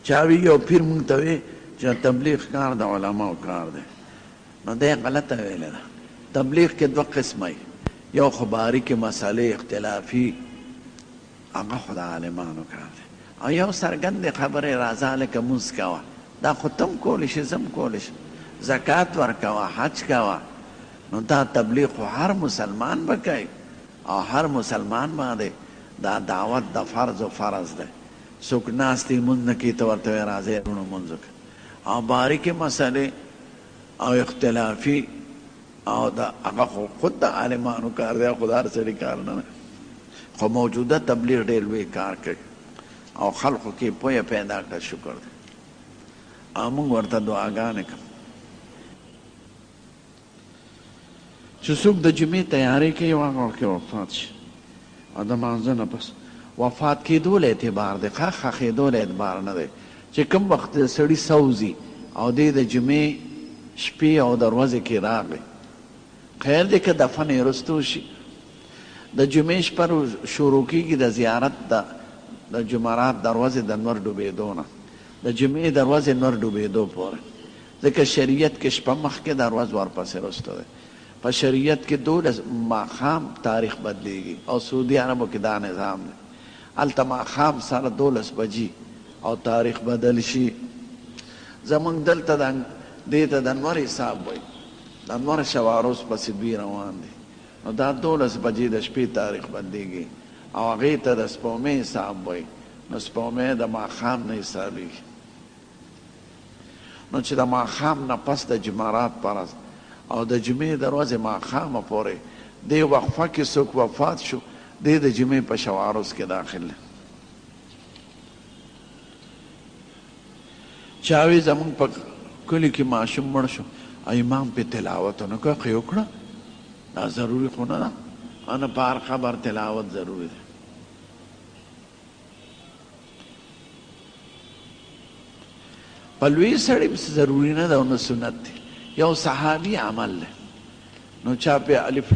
چا وی یو پیر مونږ ته وی چې تبلیغ کار د علماو کار دی، نو دی غلطه ویلې ده. تبلیغ کې دوه قسمه وي، یو خو باریکې مسئلې اختلافي هغه خو د عالمانو کار دی، او یو څرګندې خبرې راځه هلکه لمونځ کوه، دا خو ته هم کولی شې زه هم کولی شم، زکات ورکوه، حج کوه، نو دا تبلیغ خو هر مسلمان به کوي او هر مسلمان باندې دا دعوت د فرضو فرض دی. څوک ناست وي لمونځ نه کوي ته ورته وایې راځئ وروڼو لمونځ وکړه، او باریکې مسئلې او اختلافي او د هغه خو خود د عالمانو کار دی، خو د هر سړي کار نه دی. خو موجوده تبلیغ ډېر لوی کار کوي او خلقو کې پوهه پیدا کړه، شکر دی، او موږ ورته دعاګانې کوو. چې څوک د جمعې تیاری کوي او هغه وخت کې وفات شي او د مانځه نه پس وفات کېدو له اعتبار دی، ښه ښخېدو له اعتبار نه دی. چې کوم وخت د سړي سوځي او دی د جمعې شپې او د ورځې کې راغی، خیر دی که دفن یې وروسته وشي. د جمعې شپه شروع کېږي د زیارت د جمرات د ورځې د نور ډوبېدو نه، د جمعې د ورځې نور ډوبېدو پورې. ځکه شریعت کې شپه مخکې ده ورځ ورپسې وروسته ده. په شریعت کې دولس ماښام تاریخ بدلیږي او سعودي عربو کې دا نظام دی، هلته ماښام سره دولس بجي او تاریخ بدل شي. زمونږ دلته د دې ته د نور حساب وایي، د نور شواروز پسې دوی روان دي، نو دا دولس بجې د شپې تاریخ بدلیږي او هغې ته د سپومې حساب وایي، نو سپومې د ماښام نه حسابیږي. نو چې د ماښام نه پس د جمرات په ورځ او د جمعې د ورځې ماښامه پورې دې وقفه کې څوک وفات شو، دی د جمعې په شواروز کې داخل دی. چا وی زمونږ په کلي کې ماشوم مړ شو او امام پې تلاوت ونه کړ، خو یې وکړه، دا ضروري خو نه ده، او نه په هر قبر تلاوت ضروري دی. په لوی سړي هم څه ضروري نه ده او نه سنت دی، یو صحابي عمل دی. نو چا په الف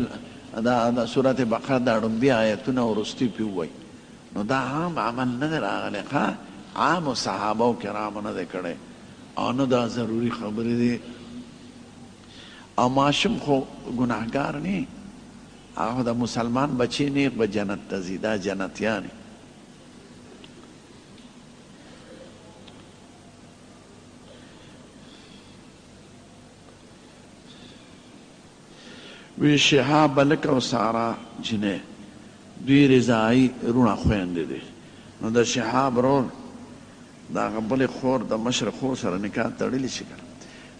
دا د سورت بقره دا ړومبي آیتونه وروستي پې ووایي، نو دا عام عمل نه دی راغلی، ښه عامو صحابه و کرامو نه دی کړی او نه دا ضروري خبرې دي. او ماشوم خو ګناهګار نه، هغه خو د مسلمان بچی نیغ به جنت ته ځي، دا جنتیان دي. وی شهاب بلک او سارا جنې دوی رضاعي روڼه خویندې دي، نو د شهاب رور د هغه بلې خور د مشرې خور سره نکاح تړلي شي کنه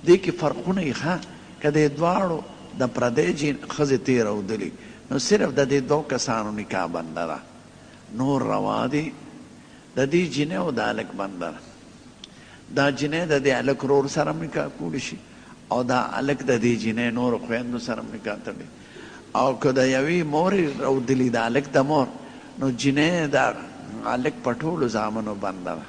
دې کې فرقونه یې ښه که دې دواړو د پردۍ جین ښځې تېره اودلي نو صرف د دې دوو کسانو نکاح بنده ده نور روا دي د دې جینۍ او د هلک بنده ده دا جینۍ د دې هلک ورور سره هم نکاح کولی شي او دا هلک د دې جینۍ نورو خویندو سره هم نکاح تړي او که د یوې مور یې راودلي د هلک د مور نو جینۍ د هلک په ټولو زامنو بنده ده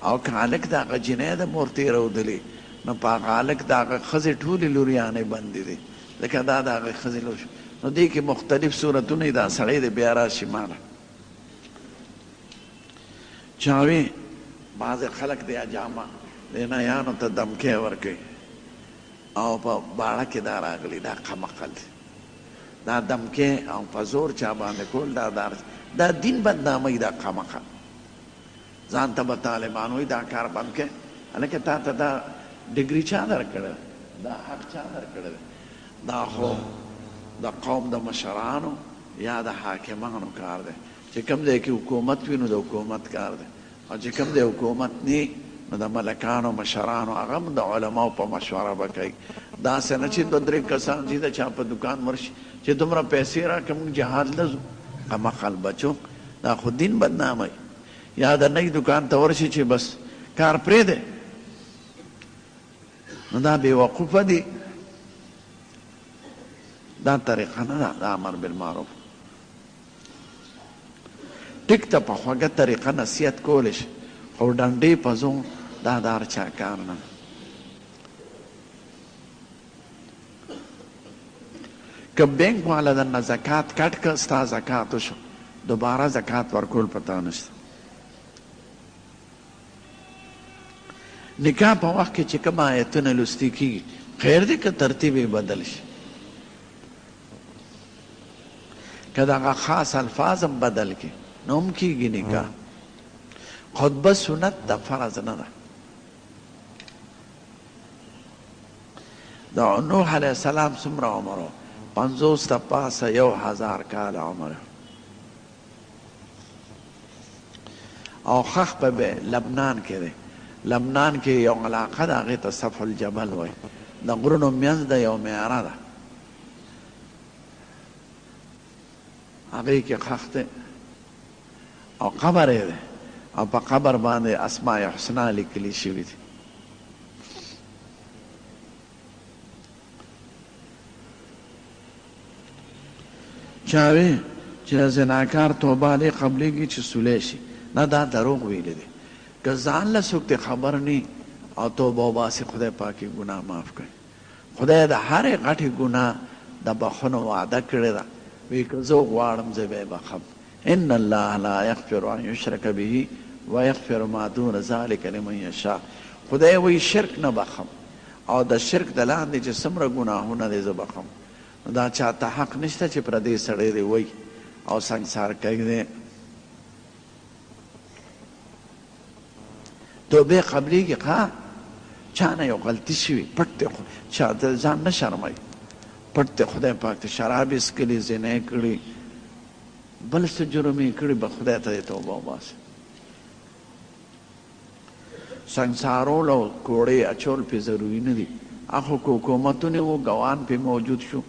او که هلک د هغه جینۍ د مور تېره ودلي نو په هغه هلک د هغه ښځې ټولې لوریانې بندې دي ځکه دا د هغې ښځې لور شو. نو دې کې مختلف صورتونه دي. دا سړی دې بیا راشي ماله چا وي. بعضې خلک د اجامه د نیانو ته دمکې ورکوي او په باړه کې دا راغلي دا قمقل دی. دا دمکې او په زور چا باندې کول دا دار دا دین بدناموي دا قمقل. ځان ته به طالبان وایي دا کار بند کړئ. هلکه تا ته دا ډګري چا درکړې ده؟ دا حق چا درکړی دی؟ دا خو د قوم د مشرانو یا د حاکمانو کار دی. چې کوم ځای کې حکومت وي نو د حکومت کار دی او چې کوم ځای حکومت نه وي نو د ملکانو مشرانو هغه هم د علماو په مشوره به کوي. داسې نه چې دوه درې کسان ځي د چا په دوکان ورشي چې دومره پیسې راکړه موږ جهاد له ځو. قمقل بچو دا خو دین بدناموي. یا د نۍ دوکان ته ورشي چې بس کار پرېږدی نو دا بې وقوفه دي. دا طریقه نه ده د امر بالمعروف. ټیک ته په خوږه طریقه نصیحت کولی شي خو ډنډې په زور دا د هر چا کار نه ده. که بانک والا درنه زکات کټ کړ ستا زکات وشو دوباره زکات ورکول په تا نشته. نکاح په وخت کې چې کوم آیتونه لوستي کیږي خیر دی که ترتیب یې بدل شي، که دغه خاص الفاظ هم بدل کړي نو هم کیږي نکاح. خطبه سنت ده، فرض نه ده. د نوح علیه السلام څومره عمر و؟ 50 ته پاسه 1000 کاله عمر. او خخ په به لبنان کې دی. لبنان کې یو علاقه ده، هغې ته صف الجبل وایي، د غرونو منځ ده، یو میاره ده، هغې کې خښ دی او قبر یې دی، او په قبر باندې اسماء حسنا لیکلي شوي دي. چا وی چې د زناکار توبه هلې قبلېږي چې سولی شي؟ نه، دا دروغ ویلي دي. که ځان له څوک دې خبر نه او توبه وباسي، خدای پاک یې ګناه معاف کړي. خدای د هرې غټې ګناه د بخښنو وعده کړې ده، وی که زه وغواړم زه به یې بخښم. ان الله لا یغفر ان یشرک به ویغفر ما دون ذلک لمن یشاء. خدای وایي شرک نه بخښم او د شرک د لاندې چې څومره ګناهونه دي زه بخښم. نو دا چاته حق نشته چې پردی سړی دی وایي او سنګسار کوي دی. توبه قبلېږي ښه، چا نه یو غلطي شوي پټ دی، چا ته ځان نه شرموي، پټ دی خدای پاک ته، شراب یې څکلي، زنا یې کړي، بل څه جرم یې کړي، به خدای ته یې توبه وباسي. سنګسارول او کوړې اچول پې ضروري نه دي، اخو که حکومتونه وو، ګوان پې موجود شو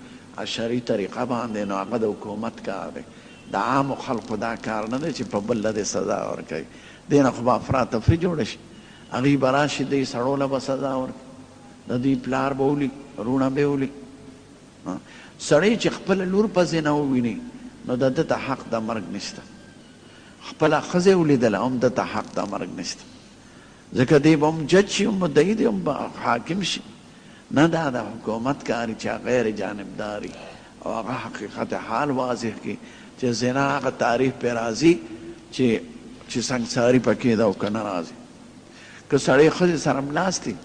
شرعي طریقه باندې، نو هغه د حکومت کار دی، د عامو خلقو دا کار نه دی چې په بل له دې سزا ورکوي. دې نه خو به افراتفري جوړه شي، هغوی به راشي دې سړو له به سزا ورکړي، د دوی پلار به ولي، وروڼه به یې ولي. سړی چې خپله لور په زنا وویني نو د ده ته حق د مرګ نشته، خپله ښځه یې ولیدله هم ده ته حق د مرګ نشته، ځکه دی به هم جج شي، هم مدعي دی، هم به حاکم شي. نه، دا د حکومت کار چې غیر جانبداري او هغه حقیقت حال واضح کړي چې زنا هغه تعریف پرې راځي چې چې سنګساري پکې ده او که نه راځي. که سړی ښځې سره هم ناست وي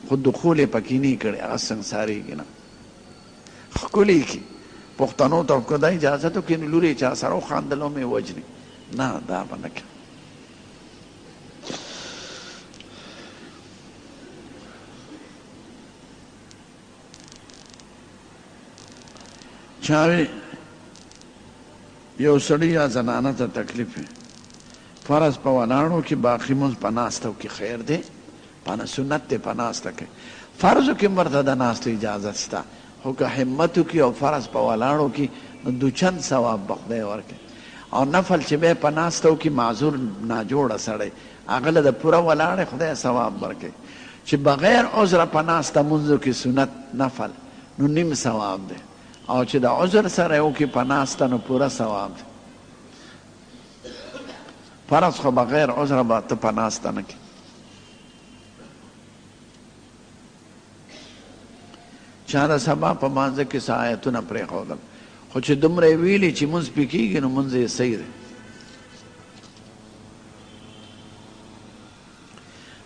خو دخول یې پکې نه وي کړی، هغه سنګسارېږي نه، ښکلې کړي. پښتنو ته که دا اجازه وکړي نو لور یې چا سره وخاندل هم یې وژني، نه، دا به نه کوي. چا وی یو سړی یا زنانه ته تکلیف وي، فرض په ولاړو کې، باقي مونځ په ناستو کې خیر دی، په سنت دی په ناسته کې، فرضو کې هم ورته د ناستو اجازه شته، خو که همت وکړي او فرض په ولاړو کې نو دوچند ثواب به خدای ورکړي، او نفل چې بیا په ناسته وکړي معذور ناجوړه سړی هغه له د پوره ولاړې خدای ثواب ورکوي، چې بغیر عذره په ناسته مونځ وکړي سنت نفل نو نیم ثواب دی، او چې د عذر سره یې وکړي په ناسته نو پوره ثواب دی. فرض خو بغیر عذره به ته په ناسته نه کې. چا د سبا په مانځه کې څه آیتونه پرېښودل، خو چې دومره یې ویلي چې مونځ پې کېږي نو مونځ یې صحیح دی.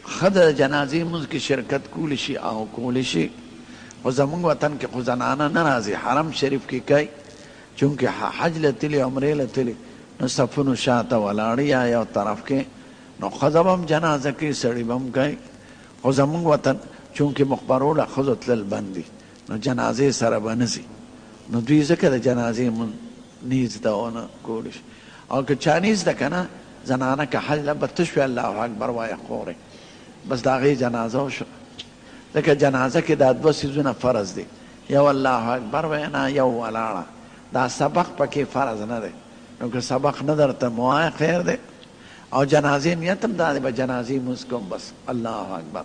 ښځه د جنازې مونځ کې شرکت کولی شي او کولی شي، خو زمونږ وطن کې خو زنانه نه راځي، حرم شریف کې کوي، چونکه حج له تلي عمرې له تلي نو صفونو شاته ولاړ یا یو طرف کې، نو ښځه به هم جنازه کوي، سړي به هم کوي. خو زمونږ وطن چونکه مقبرو له ښځو تلل بند دي نو جنازې سره به نه ځي، نو دوی ځکه د جنازې مونځ نه زده او نه کولی شي. او که چا نه زده که نه زنانه که حج له به تش وي الله اکبر وایه خورې بس د هغې جنازه وشوه. ځکه جنازه کې دا دوه څیزونه فرض دي، یو الله اکبر وینا، یو ولاړه. دا سبق پکې فرض نه دی، نو که سبق نه درته مه وایه خیر دی. او جنازې نیت هم دا دی به جنازې لمونځ کوم بس الله اکبر،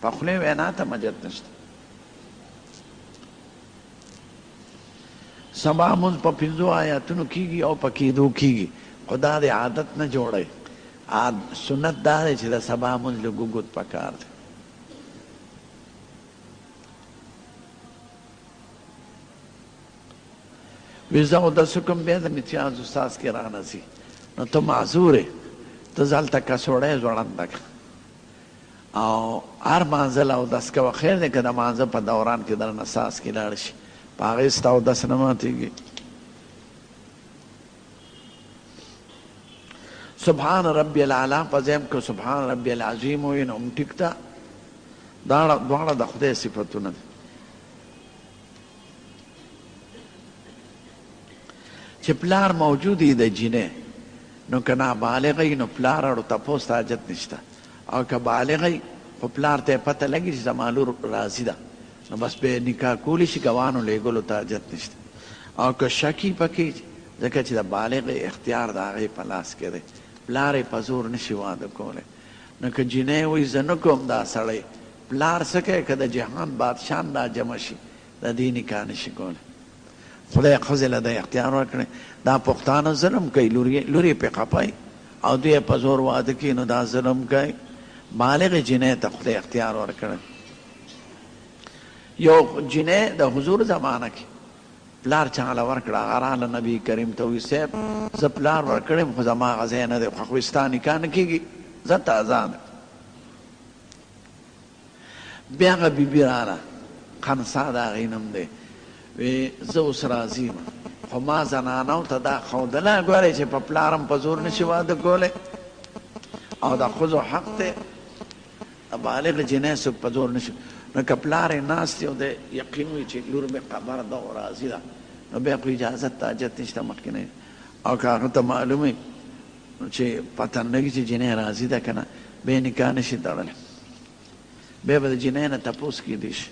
په خولې وینا ته مجد نشته. سبا مونځ په پنځو آیاتونو کیږي او په کیدو کیږي، خو دا د عادت نه جوړوي. سنت دا دی چې د سبا مونځ لږ اوږد پکار دی. وی زه اودس وکړم بیا د متیازو څاڅکي رانه ځي، نو ته معذور یې، ته ځه هلته کڅوړه یې ځوړنده کړه. او هر مانځه له اودس کوه، خیر دی که د مانځه په دوران کې درنه څاڅکي لاړ شي، په هغې ستا اودس نه ماتېږي. سبحان ربی الاعلی په ځای هم که سبحان ربی العظیم ووایې نو هم ټیک ده، دا دواړه د خدای صفتونه دي. چې پلار موجود وي د جینۍ نو که نابالغه وي نو پلار اړو تپوس ته حاجت نشته او که بالغه وي خو پلار ته یې پته لګي چې زما لور راضي ده نو بس بیا نکاح کولی شي، ګوانو لېږلو ته حاجت نشته. او که شک وي پکې، ځکه چې د بالغې اختیار د هغې په لاس کې دی، پلار یې په زور نشي واده کولی. نو که جینۍ وایي زه نه کوم دا سړی، پلار څه کوي که د جهان بادشاهان راجمع شي د دې نکاح نشي کولی. خدای ښځې له د اختیار ورکړی. دا پښتانه ظلم کوي، لور یې پرې خپه وي او دوی یې په زور واده کوي، نو دا ظلم کوي. بالغې جینۍ ته خدای اختیار ورکړی. یو جینۍ د حضور زمانه کې پلار چاله ورکړه، هغه راله نبي کریم ته وویل، صاحب زه پلار ورکړی یم خو زما هغه ځای نه دی خوښ، وایي ستا نکاح نه کېږي، ځه ته ازاد. بیا هغه بي بي راله، خنسا د هغې نوم دی، وی زه اوس راضي یم، خو ما زنانو ته دا ښودله، ګورئ چې په پلار هم په زور نه شي واده کولی او د ښځو حق دی، د بالغ جینۍ څوک په زور نه شي. نو که پلار یې ناست وي او دی یقین وي چې لور مې خبر ده او راضي ده، نو بیا خو اجازت ته حاجت نشته مخکې نه. او که هغه ته معلوم وي چې پته نه لګي چې جینۍ راضي ده که نه، بیا یې نکاح نه شي تړلی، بیا به د جینۍ نه تپوس کېدی شي.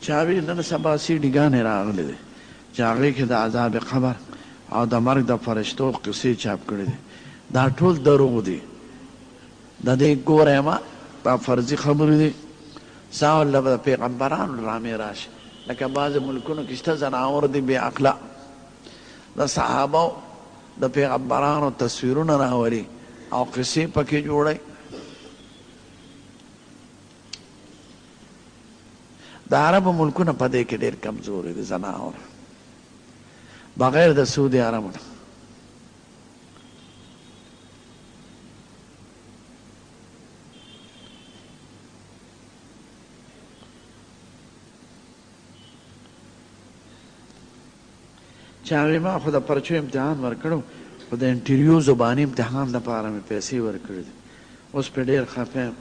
چا وی نن سبا سي ډي ګانې راغلې دي چې هغې کښې د عذاب قبر او د مرګ د فرشتو قصې چاپ کړې دي، دا ټول دروغ دي، د دې ګوره مه، دا فرضي خبرې دي، سهو له به د پېغمبرانو ډرامې راشي، لکه بعضې ملکونو کښې شته ځناور دي بې عقله، د صحابه د پېغمبرانو تصویرونه راولي او قصې پکې جوړوي. د عربو ملکونه په دې کې ډېر کمزوري دي، ځناور بغیر د سعودي عربو نه. چا وی ما خو د پرچو امتحان ورکړو خو د انټرویو زباني امتحان لپاره مې پیسې ورکړي دي، اوس پرې ډېر خفه یم،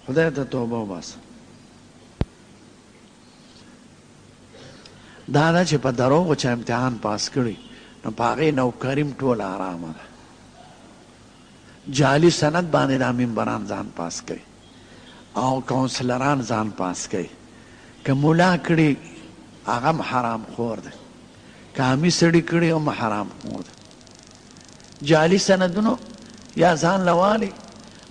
خدای ته توبه وباسه. دا ده چې په دروغو چا امتحان پاس کړي نو په هغې نوکري هم ټوله حرامه ده. جعلي سند باندې دا ممبران ځان پاس کوي او کونسلران ځان پاس کوي. که ملا کړي هغه هم حرام خور دی، که عامي سړي کړي هم حرام خور دی. جعلي سندونو یا ځان له والي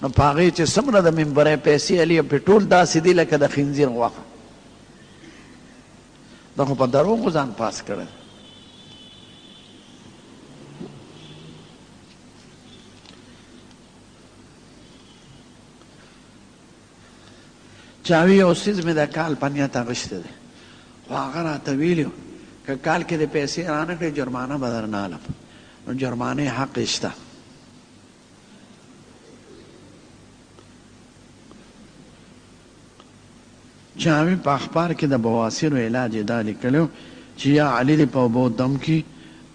نو په هغې چې څومره د ممبرۍ پیسې الي پرې ټول داسې دي لکه د خنزیر غوښه. ده خو په دروغو ځان پاس کړی. چا وی یو څیز مې د کال په نیت اخیستی دی، خو هغه راته ویلي وو که کال کې دې پیسې رانه کړې جرمانه به درنه الم، نو جرمانې حق یې شته. چا وی په اخبار کې د بواسیرو علاج یې دا لیکلی و چې یا علي دې په اوبو دم کړي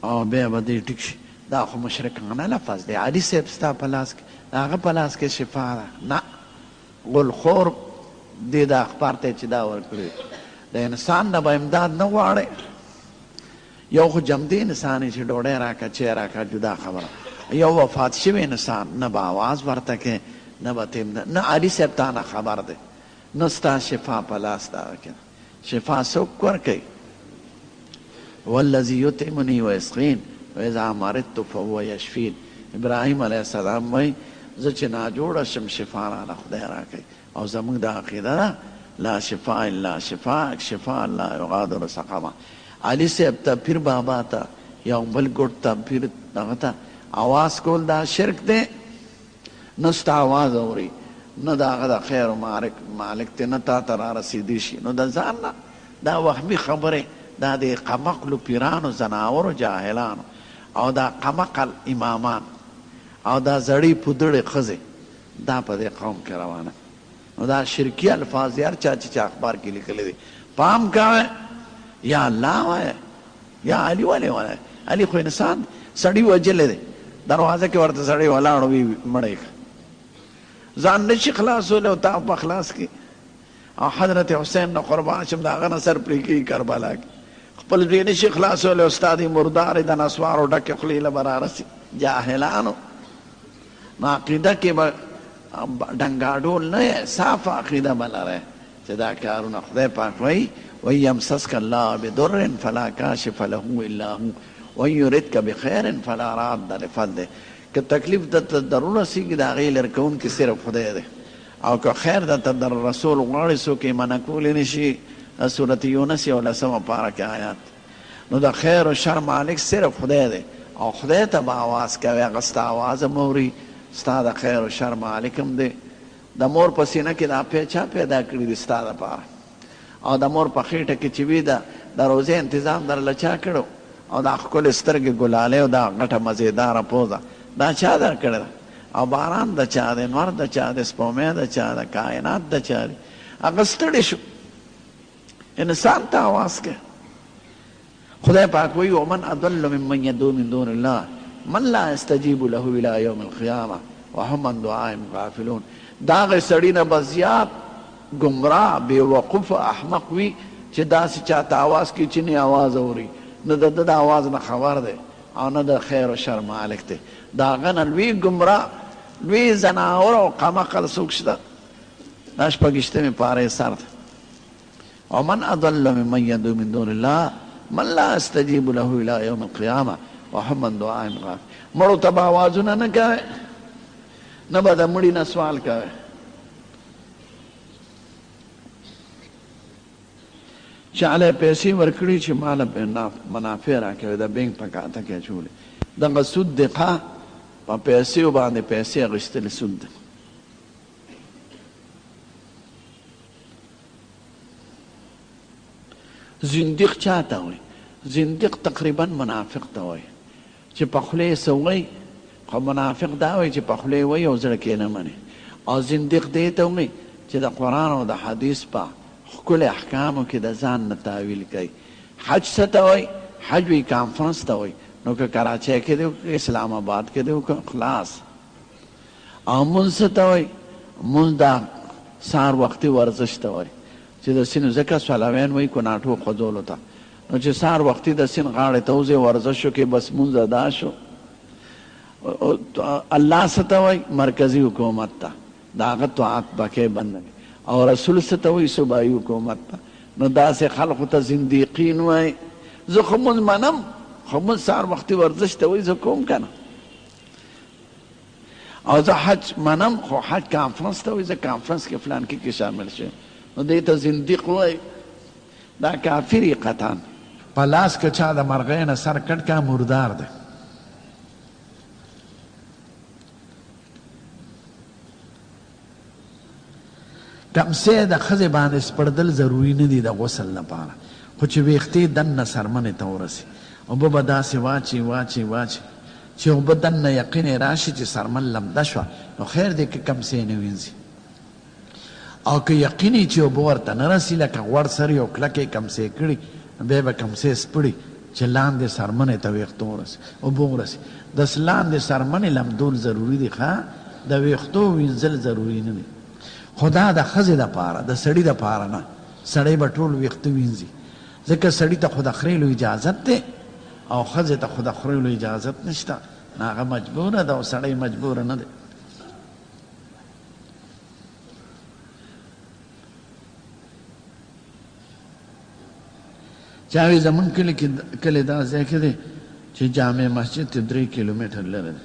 او بیا به دې ټیک شي، دا خو مشرکانه لفظ دی، علي صاحب ستا په لاس کې د هغه په لاس کې شفا ده، نه غول خور دې دا اخبار ته چې دا ورکړي د انسان نه به امداد نه غواړي، یو خو جمدې انسان چې ډوډۍ راکه چای راکه جدا خبره، یو وفات شوی انسان نه به اواز ورته کوې نه به ته نه علي صاحب تا نه خبر دی، نه ستا شفا په لاس د هغه کې ده، شفا څوک ورکوي؟ والذي يطعمني ويسقين واذا مرضت فهو يشفين. ابراهيم عليه السلام وايي زه چې ناجوړه شم شفا راله خدای راکوي، او زموږ دا عقیده ده لا شفا الا شفاءک شفاء لا یغادر سقما. علي صاحب ته، پیر بابا ته، یو بل ګوټ ته، پیر دغه ته اواز کول دا شرک دی. نه ستا اواز اوري، نه د هغه د خیر مالک دی، نه تا ته رارسېدی شي، نو د ځان نه دا وهمي خبرې دا د قمقلو پیرانو ځناورو جاهلانو او دا قمقل امامان او دا زړې پودړې ښځې دا په دې قوم کې روانه نو دا شرکي الفاظ دي هر چا چې چا اخبار کې لیکلي دي پام کوه یا الله وایه یا علي ولې وایه علي خو انسان سړی وژلی دی دروازه کې ورته سړی ولاړ وي مړی ځان نشي خلاصولی او تا په خلاص کې او حضرت حسین نه قربان شم د هغه نه سر پرې کوي کربلا کې خپل زوی نشي خلاصولی او ستا دې مردارې د نسوارو ډکې خولې له به رارسي جاهلانو نو عقیده کې به ډنګاډول نه یې، صافه عقیده به لرې چې دا کارونه خدای پاک وایي، وان یمسسک الله بضر فلا کاشف له الا هو وان یردک بخیر فلا راد لفضله، که تکلیف درته در ورسیږي د هغې لرې کوونکی صرف خدای دی او که خیر درته در رسول غواړي څوک یې منع کولی نه شي. د سورة یونس یولسمه پاره کې آیات دی. نو د خیر او شر مالک صرف خدای دی او خدای ته به اواز کوې، هغه ستا اواز هم اوري، ستا د خیر او شر مالک هم دی. د مور په سینه کې دا پی چا پیدا کړي دي ستا لپاره؟ او د مور په خېټه کې چې وي د د روزۍ انتظام درله چا کړی او دا ښکلې سترګې ګلالۍ او دا غټه مزېداره پوزه دا چا درکړې ده؟ او باران د چا دی، نور د چا دی، سپومۍ د چا ده، کاینات د چا دي؟ هغه ستړي شو. انسان ته اواز کوي. خدای پاک وایي ومن اضل ممن يدعو من دون الله من لا يستجيب له الى يوم القيامه وهم عن دعائهم غافلون. د هغه سړي نه به زیات ګمراه، بې وقوف، احمق وي چې داسې چا ته اواز کوي چې نه یې اواز اوري، نه د ده د اواز نه خبر دی او نه د خیر او شر مالک دی. د هغه نه لوی ګمراه، لوی ځناور او قمقل څوک شته؟ دا شپږویشتمې پارې سر دی. ومن اضل ممن يدعو من دون الله من لا يستجيب له الى يوم القيامه وهم عن دعائهم غافلون. مړو ته به اوازونه نه کوې، نه به د مړي نه سوال کوې. چاله پیسې ورکړي چې مال منافع راکوي، د بانک په کاته کې اچولي، دغه سود دی. ښه، په پیسو باندې پیسې اخیستل سود دی. زندیق چاته وایي؟ زندیق تقریبا منافق ته وایي چې په خوله یې څه وایي، خو منافق دا وایي چې په خوله یې وایي او زړه کې نه مني. او زندیق دې ته وایي چې د قرآن او د حدیث په ښکلي احکامو کې د ځان نه تاویل کوي. حج څه ته وایي؟ حج وایي کانفرنس ته وایي، نو که کراچۍ کې دی وکړه، که اسلام اباد کې دی وکړه، خلاص. او مونځ څه ته وایي؟ مونځ دا سهار وختي ورزش ته وایي چې د سین ځکه سلوین وایي کوناټو خوځولو ته، نو چې سهار وختي د سین غاړې ته وځې ورزش وکړې بس مونځ ادا شو. الله څه ته وایي؟ مرکزي حکومت ته، د هغه طاعت به کوې بنده او رسول څه ته وایي؟ صوبایي حکومت ته. نو داسې خلقو ته زندیقین وایي. زه خو مونځ منم خو مونځ سهار وختي ورزش ته وایي، زه کوم که نه. او زه حج منم خو حج کانفرنس ته وایي، زه کانفرنس کې فلانکي کې شامل شوم، نو دې ته زندیق وایي، دا کافر یې قطعا. په لاس که چا د مرغۍ نه سر کټ کا مردار دی. کمسې د ښځې باندې سپړدل ضروري نه دي د غسل لپاره، خو چې ویښتې دننه څرمنې ته ورسي، اوبه به داسې واچوي واچوي واچوي چې اوبه دننه یقین یې راشي چې څرمن لمده شوه نو خیر دی که کمسې نه وینځي، او که یقین یې چې اوبه ورته نه رسي لکه غوړ سري او کلکې کمسې کړي نو بیا به کمسې سپړي چې لاندې څرمنې ته ویښتو ورسي اوبه ورسي. د لاندې څرمنې لمدول ضروري دي ښه، د ویښتو وینځل ضروري نه دي. خو دا د ښځې لپاره، د سړي لپاره نه. سړی به ټول ویښته وینځي، ځکه سړي ته خو د خریلو اجازت دی او ښځې ته خو د خریلو اجازت نشته، نو هغه مجبوره ده او سړی مجبور نه دی. چا وی زمونږ کلي کې کلی دا ځای کې دی چې جامع مسجد ته 3 کیلومتر لرې دی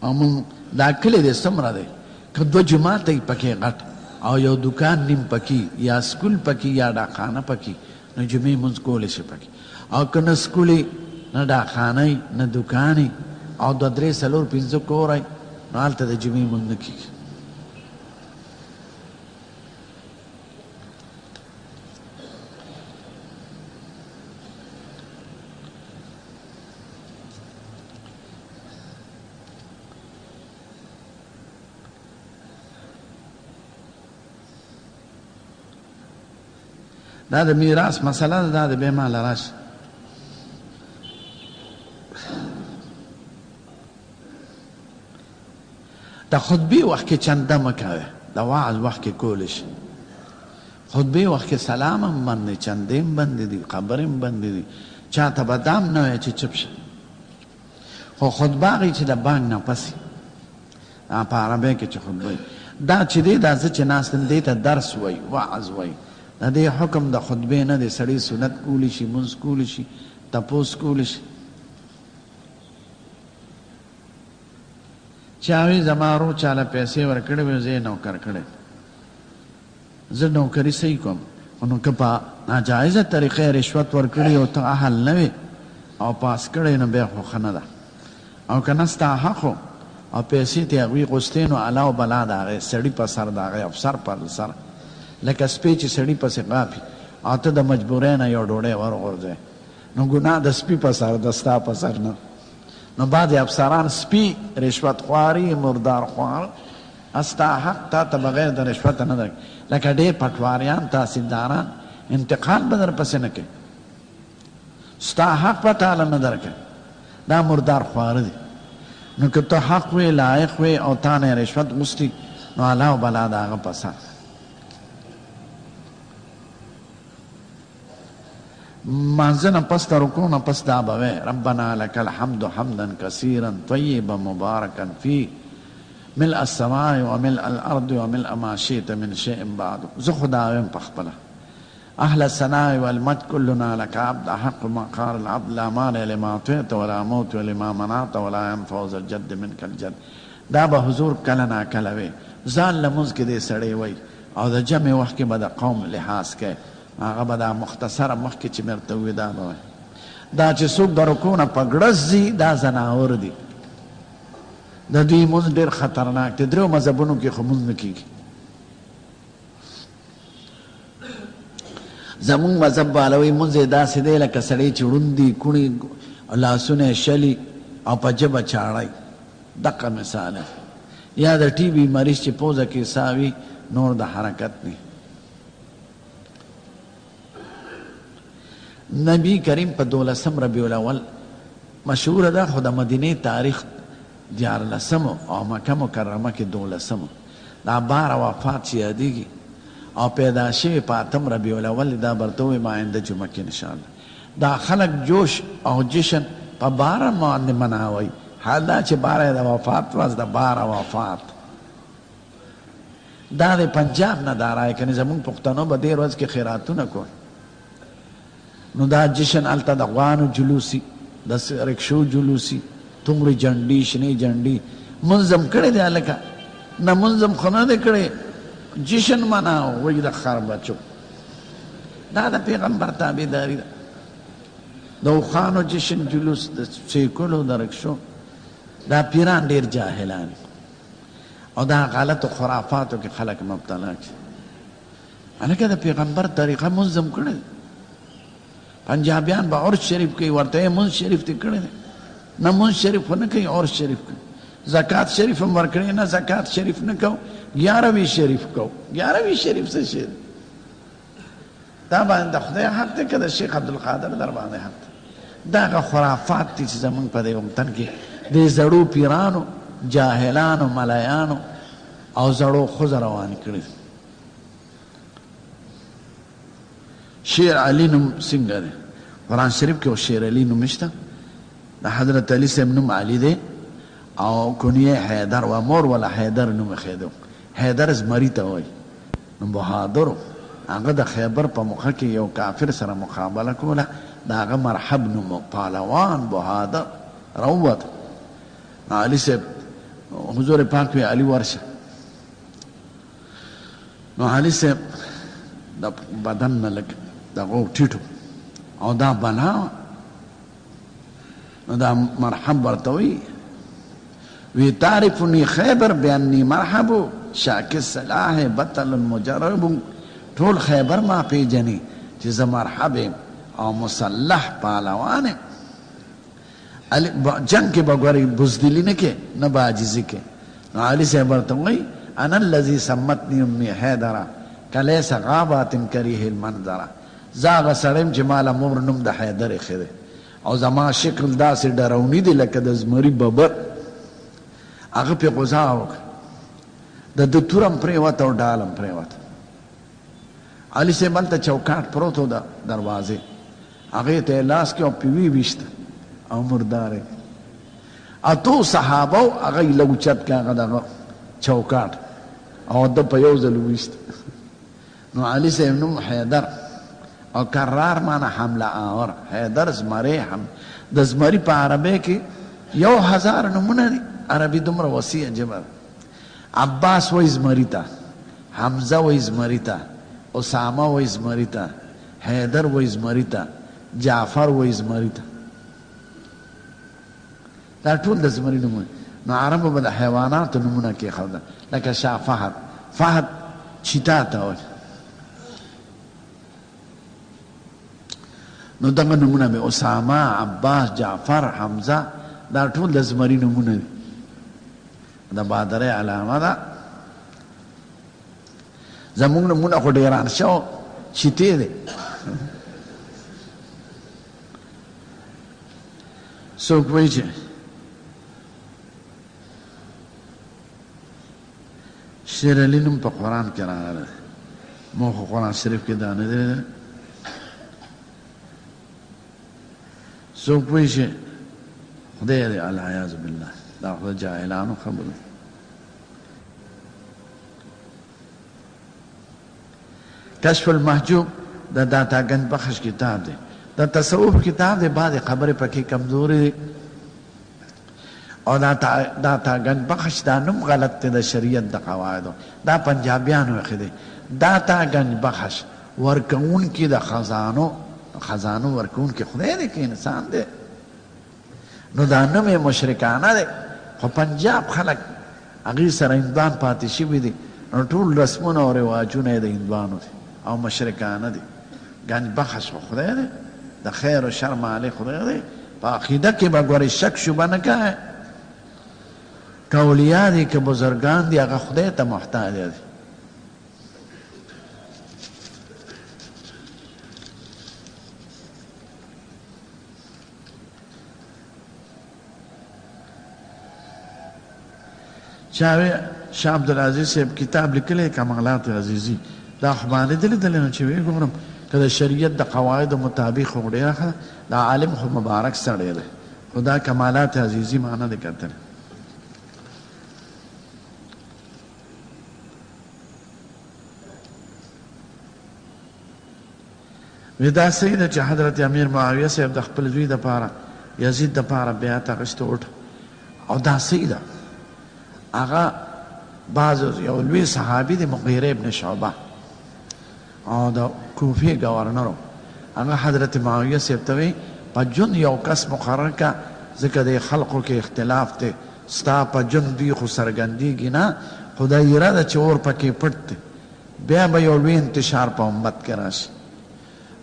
او مونږ دا کلی دی څومره دی که دوه جوماته یې پکې غټ او یو دکان نیم پکې یا سکول پکې یا ډاکخانه پکې، نو جمعې مونځ کولی شي پکې. او که نه سکول نه ډاکخانه نه دکان او دوه درې څلور پنځه کوره، نو هلته د جمعې مونځ نه کېږي. دا د میراث مسله ده، دا د بیا ماله راشي. د خطبې وخت کې چنده مه کوه، د وعظ وخت کې کولی شي. خطبې وخت کې سلام هم بند دی، چندې هم بندې دي، خبرې هم بندې دي، چاته به دا هم نه وایې چې چپ شه. خو خطبه هغه چې د بانګ نه پس دا په عربۍ کې چې خطبه وي، دا چې دی دا زه چې ناست یم دې ته درس وایي، وعظ وایي. د دې حکم د خطبې نه دی، سړی سنت کولی شي، لمونځ کولی شي، تپوس کولی شي. چا وی زما ورور چاله پیسې ورکړې وې زه یې نوکر کړی زه نوکري صحیح کوم خو نو که په ناجایزه طریقه یې رشوت ورکړي او ته اهل نه وې او پاس کړی نو بیا خو ښه نه ده او که نه ستا حق و او پیسې ترې هغوی غوستې نو الا او بلا د هغې سړي په سر د هغې افسر پر سر لکه سپی چې سړي پسې غاپي او ته د مجبورۍ نه یو ډوډۍ ورغورځوې نو ګناه د سپي په سر ده ستا په سر نه. نو بعضې افسران سپي رشوت خواري مردار خوار ستا حق تا ته بغیر د رشوت نه درکوي لکه ډېر پټواریان تحصیلداران انتقال به درپسې نه کوي ستا حق به تاله نه درکوي دا مردار خواره دي نو که ته حق وې لایق وې او تا نه رشوت غوښتي نو الله او بلا د هغه په سر. لمانځه نه پس د رکوع نه پس دا به وایې، ربنا لک الحمد حمدا کثیرا طیبا مبارکا فیه ملء السماء وملء الارض وملء ما شئت من شیء بعد. زه خو دا وایم په خپله. اهل الثناء والمجد كلنا لك عبد احق ما قال العبد لا مانع لما اعطيت ولا موت لما منعت ولا ينفع ذا الجد منك الجد. دا به حضور کله نا کله وې ځان له مونځ کې دې سړی وایي او د جمع وخت کې به د قوم لحاظ کوي. هغه به دا مختصره مخکې چې مې درته وویل دا به وایي. دا چې څوک د رکوع نه په ګړز ځي دا ځناور دي، د دوی لمونځ ډېر خطرناک دی، دریو مذهبونو کې خو لمونځ نه کېږي. زمونږ مذهب والا وایي لمونځ یې داسې دی لکه سړی چې ړوند دي، کوڼي لاسونه یې شلي او په ژبه چاړی، دقه مثال دی. یا د ټي بي مریض چې پوزه کې ساه وي نور د حرکت نه. نبی کریم په دولسم ربیع الاول مشهوره ده خو د مدینې تاریخ دیارلسم او مکه مکرمه کې دولسم دا باره وفات چې یادېږي او پیدا شوی په اتم ربیع الاول دا به درته ووایم آینده جمعه کې انشاءالله. دا خلک جوش او جشن په باره باندې مناوي حال دا چې باره یې د وفات ورځ ده، باره وفات. دا د پنجاب نه دا رائے کني زمونږ پښتنو به دې ورځ کې خیراتونه کول نو دا جشن هلته د غوانو جلوسي د رکشو جلوسي تمرې جنډي شنې جنډي مونځ هم کړی دی هلکه نه مونځ هم خو نه دی کړی جشن مناو وایي د خر بچو دا د پیغمبر تابعداري ده د اوښانو جشن جلوس د سیکلو د رکشو دا پیران ډېر جاهلان او دا غلطو خرافاتو کې خلک مبتلا کړي. هلکه د پیغمبر طریقه مونځ هم کړی دی. پنجابیان به عرس شریف کوي، ورته یې مونځ شریف دې کړی دی؟ نه مونځ شریف خو نه کوي، عرس شریف کوي. زکات شریف هم ورکړي نه، زکات شریف نه کوو، ګیاروي شریف کوو. ګیاروي شریف څه شی دی؟ تا باندې د خدای حق دی که د شیخ عبدالقادر در باندې حق دی؟ دا هغه خرافات دي چې زمونږ په دې وطن کې دې زړو پیرانو، جاهلانو، ملایانو او زړو ښځو روان کړي دي. شیر علي نوم څنګه دی؟ قرآن شریف کې خو شیر علي نوم نشته. د حضرت علي صاحب نوم علي دی او کنیه حیدر وه، مور وله حیدر نوم ایښی دی. حیدر زمري ته وایي. نو بهادر و، هغه د خیبر په موقع کې یو کافر سره مقابله کوله، د هغه مرحب نوم و، پهلوان، بهادر، راووت، نو علي صاحب حضور پاک وی علي ورشه، نو علي صاحب د بدن نه لږ دغه ټیټ و او دا بلا وه. نو دا مرحب ورته وی وی تعرفنی خیبر بانی مرحب شاک السلاح بطل مجرب ټول خیبر ما پیژني چې زه مرحب یم او مسلح پهلوان یم. جنگ کې به ګورې بزدلي نه کې نه به عاجزي کې. نو علي صاحب ورته وایي انا الذي سمتني امي حیدره کلیس غابات کریه المنظره. زه هغه سړی یم چې ما له مور نوم د حیدر ایښی دی او زما شکل داسې ډرونی دی لکه د زمري ببر. هغه پرې غوزار وکړ، د ده توره هم پرېوته او ډال هم پرېوته. علي صاحب هلته چوکاټ پروت و د دروازې، هغې ته یې لاس کړ او پرې ویې ویشته او مردار یې کړ. اتو صحابه وو، هغه یې لږ اوچت کړ هغه دغه چوکاټ او ده په یو ځل وویشت. نو علي صاحب نوم حیدر او کرار معنی حمله آور، حیدر زمری هم د زمري په عربۍ کې 1000 نومونه دي، عربي دومره وسیع ژبه ده. عباس وایي زمري ته، حمزه وایي زمري ته، اسامه وایي زمري ته، حیدر وایي زمري ته، جعفر وایي زمري ته. دا ټول د زمري نومونه نو عربو به د حیواناتو نومونه کېښودل لکه شاه فهد، فهد چیتا ته وایي. نو دغه نومونه به اسامه، عباس، جعفر، حمزه دا ټول د زمري نومونه دي. د بادرۍ علامه ده. زموږ نومونه خو ډېران شو چیتې دی. څوک وایي چې شیر علي نوم په قرآن کې راغلی دی، مونږ خو قرآن شریف کې دا نه دی لیدلی. څوک وایي چې خدای دی، العیاذ بالله، دا خو د جاهلانو خبره ده. کشف المحجوب د داتا ګنج بخش کتاب دی، د تصوف کتاب دی، بعضې خبرې پکې کمزورې دي او داتا ګنج بخش دا نوم غلط دی د شریعت د قواعدو، دا پنجابیانو ایښی دی. داتا ګنج بخش ورکوونکي د خزانو، خزانو ورکوونکي خدای دی که انسان دی؟ نو دا نوم یې مشرکانه دی، خو پنجاب خلک هغوی سره هندوان پاتې شوي دي، نو ټول رسمونه او رواجونه یې د هندوانو دي او مشرکانه دي. ګنج بخش خو خدای دی، د خیر او شر مالک خدای دی، په عقیده کې به ګورې شک شبه نه کوې، که اولیا دي که بزرګان دي هغه خدای ته محتاج دي. چا وی شاه عبدالعزیز صاحب کتاب لیکلی کمالات عزیزی، دا خو ما نه دی لیدلی، نو چې ویې ګورم که د شریعت د قواعدو مطابق خو ډېره ښه ده، دا عالم خو مبارک سړی دی، خو دا کمالات عزیزي ما نه دی کتلی. وی دا صحیح ده چې حضرت امیر معاویه صاحب د خپل زوی د پاره یزید د پاره بیعت اخیسته وټ او دا صحیح ده. هغه بعض یو لوی صحابي دی مغیره ابن شعبه او د کوفې گورنر، هغه حضرت معاویه صاحب ته وی په جون یو کس مقرر کا، ځکه د خلقو کې اختلاف دی، ستا په جون دوی خو څرګندېږي نه، خو دا یره ده چې اور پکې پټ دی، بیا به یو لوی انتشار په امت کې راشي،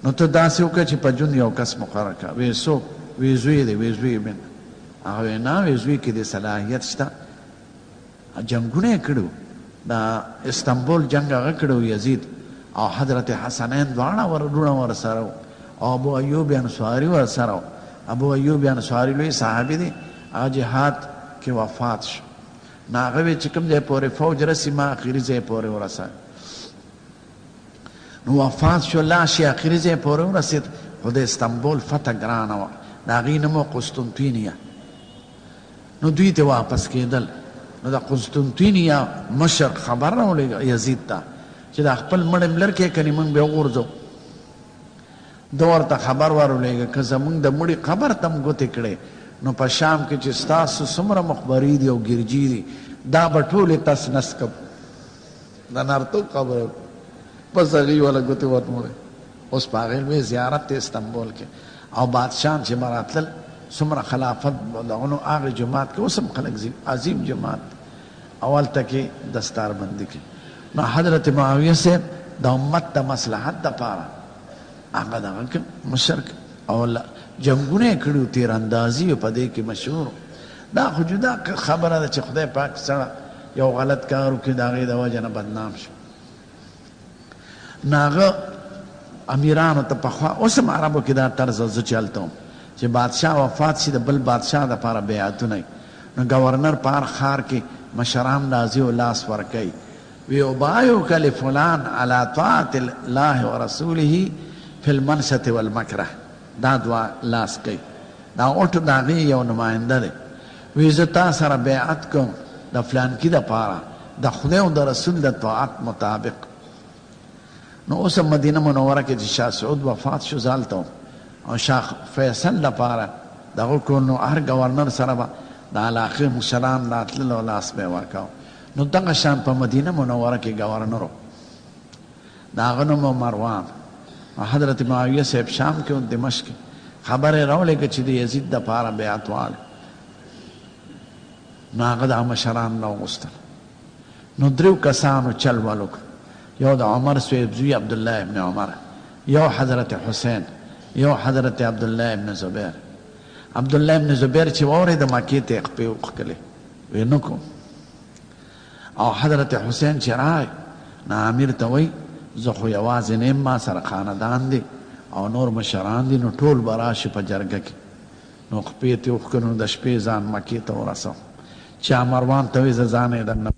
نو ته داسې وکړه چې په جون یو کس مقرر کړه. وې څوک؟ وې زوی دی. وې زوی بن هغه وې نه، وې زوی کې دې صلاحیت شته، جنګونه یې کړي وو، د استنبول جنګ هغه کړی و یزید او حضرت حسنین دواړه وروڼه ورسره وو او ابو ایوب انصاري ورسره و. ابو ایوب انصاري لوی صحابي دی، هغه جهاد کې وفات شو. نو هغه وی چې کوم ځای پورې فوج رسي ما اخري ځای پورې ورسه. نو وفات شو، لاش یې اخري ځای پورې ورسېد، خو د استنبول فتح ګرانه وه، د هغې نوم و قسطنطینیه. نو دوی ته واپس کېدل، نو د قسطنطینیه مشر خبر راولېږه یزید ته چې دا خپل مړی ملر کې کني موږ به وغورځو. ده ورته خبر ورولېږه، که زموږ د مړي قبر ته هم ګوتې کړې، نو په شام کې چې ستاسو څومره مقبرې دي او ګرجې دي، دا به ټولې تس نس کړم. د نرتوب خبره وکړه، بس هغوی وله ګوتې ورنوړې. اوس په هغې لوی زیارت دی استنبول کې، او بادشاهان چې به راتلل، څومره خلافت دغه نو هغې جومات کې اوس هم خلک ځي، عظیم جومات دی، او هلته کې دستاربندي کوي. نو حضرت معاویه صاحب د امت د مصلحت دپاره هغه دغه کړ، مشر کړ او جنګونه یې کړي وو، تیراندازي یې په دې کې مشهور و. دا خو جدا خبره ده چې خدای پاک سره یو غلط کار وکړي، د هغې د وجې نه بدنام شو. نو هغه امیرانو ته پخوا، اوس هم عربو کې دا طرز زه چې هلته وم، چې بادشاه وفات شي، د بل بادشاه دپاره بیعتونه وي، نو ګورنر په هر ښار کې مشران راځي او لاس ورکوي، وي ابایعک لفلان علی طاعة الله ورسوله فی المنشط والمکره، دا دعا لاس کوي، دا اوټ د هغې یو نماینده دی، وي زه تا سره بیعت کوم د فلانکي دپاره د خدای او د رسول د طاعت مطابق. نو اوس هم مدینه منوره کې چې شاه سعود وفات شو، زه هلته وم او شاه فیصل لپاره دغه کول، نو هر ګورنر سره به د علاقې مشران راتلل او لاس به یې ورکاوه. نو دغه شان په مدینه منوره کې ګورنر و، د هغه نوم و مروان. او حضرت معاویه صاحب شام کې و، دمشق کې، خبر یې راولېږه چې د یزید دپاره بیعت غواړي. نو هغه دغه مشران راوغوښتل، نو دریو کسانو چل ول وکړ، یو د عمر صیب زوی عبدالله ابن عمر، یو حضرت حسین، یو حضرت عبدالله ابن زبیر. عبدالله ابن زبیر چې واورېده مکې ته یې خپې وښکلې، ویې نه کوم. او حضرت حسین چې راغی نو امیر ته وایي زه خو یوازې نه یم، ما سره خاندان دی او نور مشران دي، نو ټول به راشي په جرګه کې. نو خپې ترې وښکلې، نو د شپې ځان مکې ته ورساوه. چا مروان ته وې زه ځان یې درنه.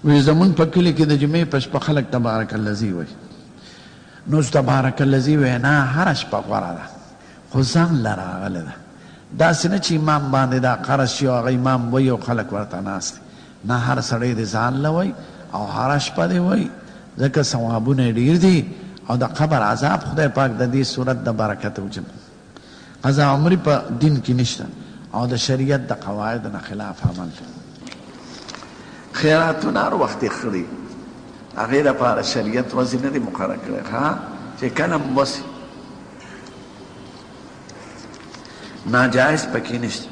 وی زمونږ په کلي کې د جمعې په شپه خلک تبارک الذي وایي. نو تبارک الذي وینا هره شپه غوره ده، خو ځان له راغلې ده. داسې نه چې امام باندې دا قرض شي او هغه امام وایي او خلک ورته ناست دي. نه، هر سړی دې ځان له وایي او هره شپه دې وایي، ځکه ثوابونه یې ډېر دي او د قبر عذاب خدای پاک د دې سورت د برکته وچوي. قضا عمري په دین کې نشته او د شریعت د قواعدو نه خلاف عمل دی. خیراتونه هر وخت ښه دي، هغې لپاره شریعت ورځې نه دي مقرر کړې، ښه چې کله هم وسي ناجایز پکې نشته.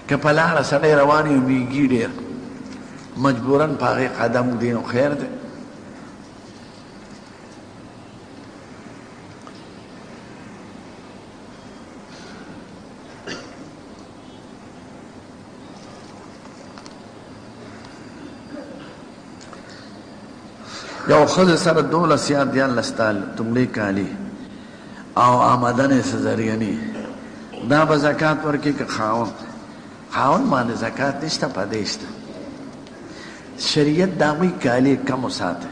که په لاره سړی روان وي میږي ډېر مجبورا په هغې قدم ږدي نو خیر دی. یو ښځه سره 12 یا 13 تمړې کالي او آمدن یې څه ذریعه نه، دا به زکات ورکړي که خاوند؟ خاوند باندې زکات نشته، په دې شته. شریعت دا وایي کالي کم وساته،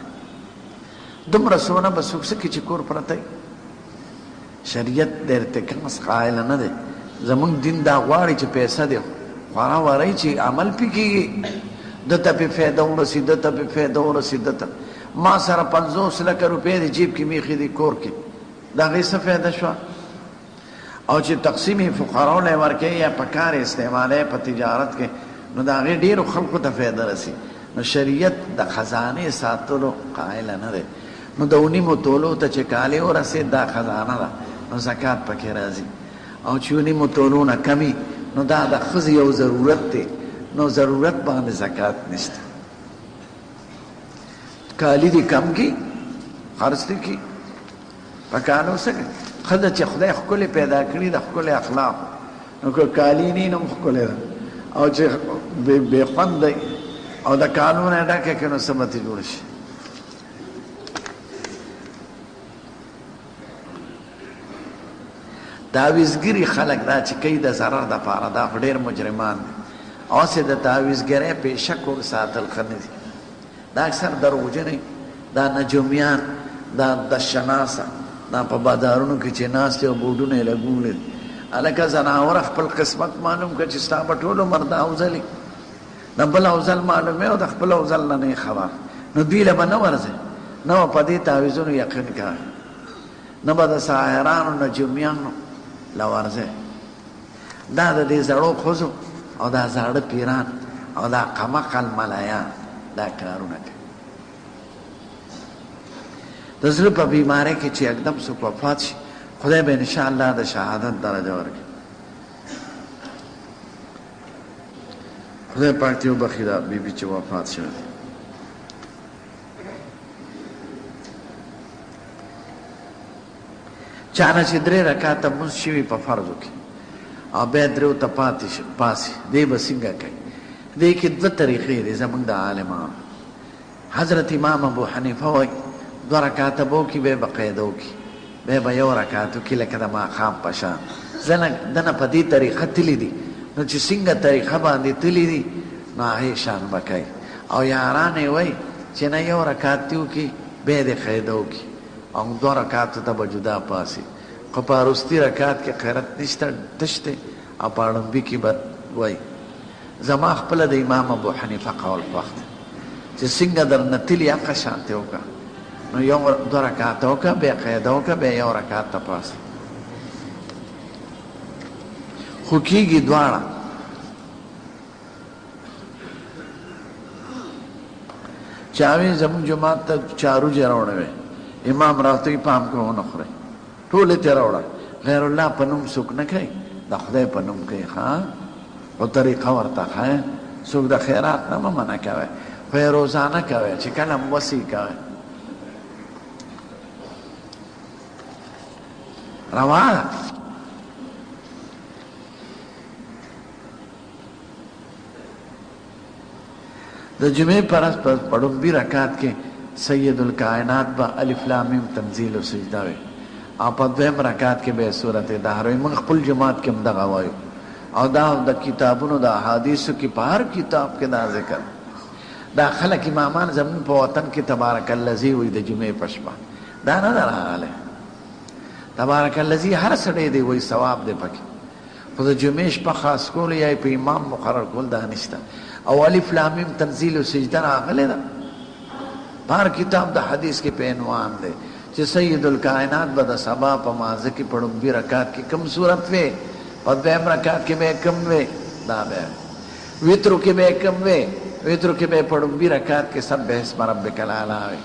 دومره سونه به څوک څه کوي چې کور پرته وي. شریعت د ارتکاز قایل نه دی. زمونږ دین دا غواړي چې پیسه دې خوره وره چې عمل پې کېږي، ده ته پې فایده ورسي، ده ته پې فایده ورسي، ده ته. ما سره 50 لکه روپۍ دي جیب کې مې ایښې دي کور کې، د هغې څه فایده شوه؟ او چې تقسیم یې فقراو له ورکوي یا په کار یې استعمالوي په تجارت کې، نو د هغې ډېرو خلکو ته فایده رسي. نو شریعت د خزانې ساتلو قایل نه دی. نو د اونیمو تولو ته چې کالې ورسېد دا خزانه ده، نو زکات پکې راځي. او چې اونیمو تولو نه کمي نو دا د ښځې یو ضرورت دی، نو ضرورت باندې زکات نشته. کالي دې کم کړي، خرڅ دې کړي، په کالو څه کوي؟ ښځه چې خدای ښکلې پیدا کړي د ښکلې اخلاق، نو که کالي نه نو هم ښکلې ده، او چې بې خونده او د کالو نه ډکه کړي نو څه به ترې جوړ شي؟ تعویذګري خلک دا چې کوي د ضرر دپاره، دا خو ډېر مجرمان دي. او هسې د تعویذګرۍ پیشه کور ساتل ښه نه دي. دا اکثر دروغجن وي، دا نجومیان، دا دشناسه، دا په بازارونو کې چې ناست دي او بورډونه یې لګولي دي. هلکه ځناوره خپل قسمت معلوم کړه چې ستا به ټول عمر دا اوزلي، د بل اوزل معلومې او د خپل اوزل نه نه خبر. نو دوی له به نه ورځې، نه به په دې تعویذونو یقین کوي، نه به د ساحرانو نجومیانو له ورځې. دا د دې زړو ښځو او دا زاړه پیران او دا قمقل ملایان دا کارونه کوي. د زړه په بیمارۍ کې چې یکدم څوک وفات شي، خدای به ان شاء الله د شهادت درجه ورکړي. خدای پاک دې وبخښي دا بیبي چې وفات شوې ده. چا نه چې درې رکعته لمونځ شوي په فرضو کې او بیا دریو ته پاتې شي پاسي، دی به څنګه کوي؟ دې کې دوه طریقې دي زمونږ د عالمانو. حضرت امام ابو حنیفه وایي دوه رکعته به وکړي، بیا به قاعده وکړي، بیا به یو رکعت وکړي لکه د ماښام په شان. ځنه دنه په دې طریقه تللي دي، نو چې څنګه طریقه باندې تللي دي نو هغې شان به کوي. او یاران یې وایي چې نه، یو رکعت دې وکړي، بیا دې قاعده وکړي او دوه رکعتو ته به جدا پاڅي، خو په وروستي رکعت کې قرت نشته، تش دی، او په ړومبي کې به وایي. زما خپله د امام ابو حنیفه قول خوښ دی چې څنګه درنه تلي هغه شانتې وکړه، نو یو دوه رکعته وکړه، بیا قاعده وکړه، بیا یو رکعت ته پاڅه، خو کېږي دواړه. چاوي زموږ جومات ته چاروجې راوړې وې، امام راته وایي پام کوه ونه خورې، ټولې ترې راوړه. غیر الله په نوم څوک نه کوي، د خدای په نوم کوي. ښه خو طریقه ورته ښیه، څوک د خیرات نه مه منع کوی، خو یې روزانه کوی چې کله هم وسي کوی. روا ده. د جمعې پر ورځ په ړومبي رکعت کې سید الکائنات به الف لام میم تنزیل او سجده وي او په دویم رکعت کې به سورت دهر وي. موږ خپل جومات کې هم دغه وایو او دا د کتابونو د احادیثو کې په هر کتاب کې دا ذکر. دا خلک امامان زموږ په وطن کې تبارک الذی وایي د جمعې په شپه، دا نه ده راغلی. تبارک الذی هر سړی دی وایي، ثواب دی پکې، خو د جمعې شپه خاص کول یا یې په امام مقرر کول دا نشته. او الف لام میم تنزیل او سجده راغلې ده په هر کتاب د حدیث کې په عنوان دی چې سید الکائنات به د سبا په مانځه کې په ړومبي رکعت کې کوم سورت وی، په دویم رکعت کې به یې کوم وی، دا به وترو کې به یې کوم وی. وترو کې به یې په ړومبي رکعت کې سبح اسم ربک الاعلی وی،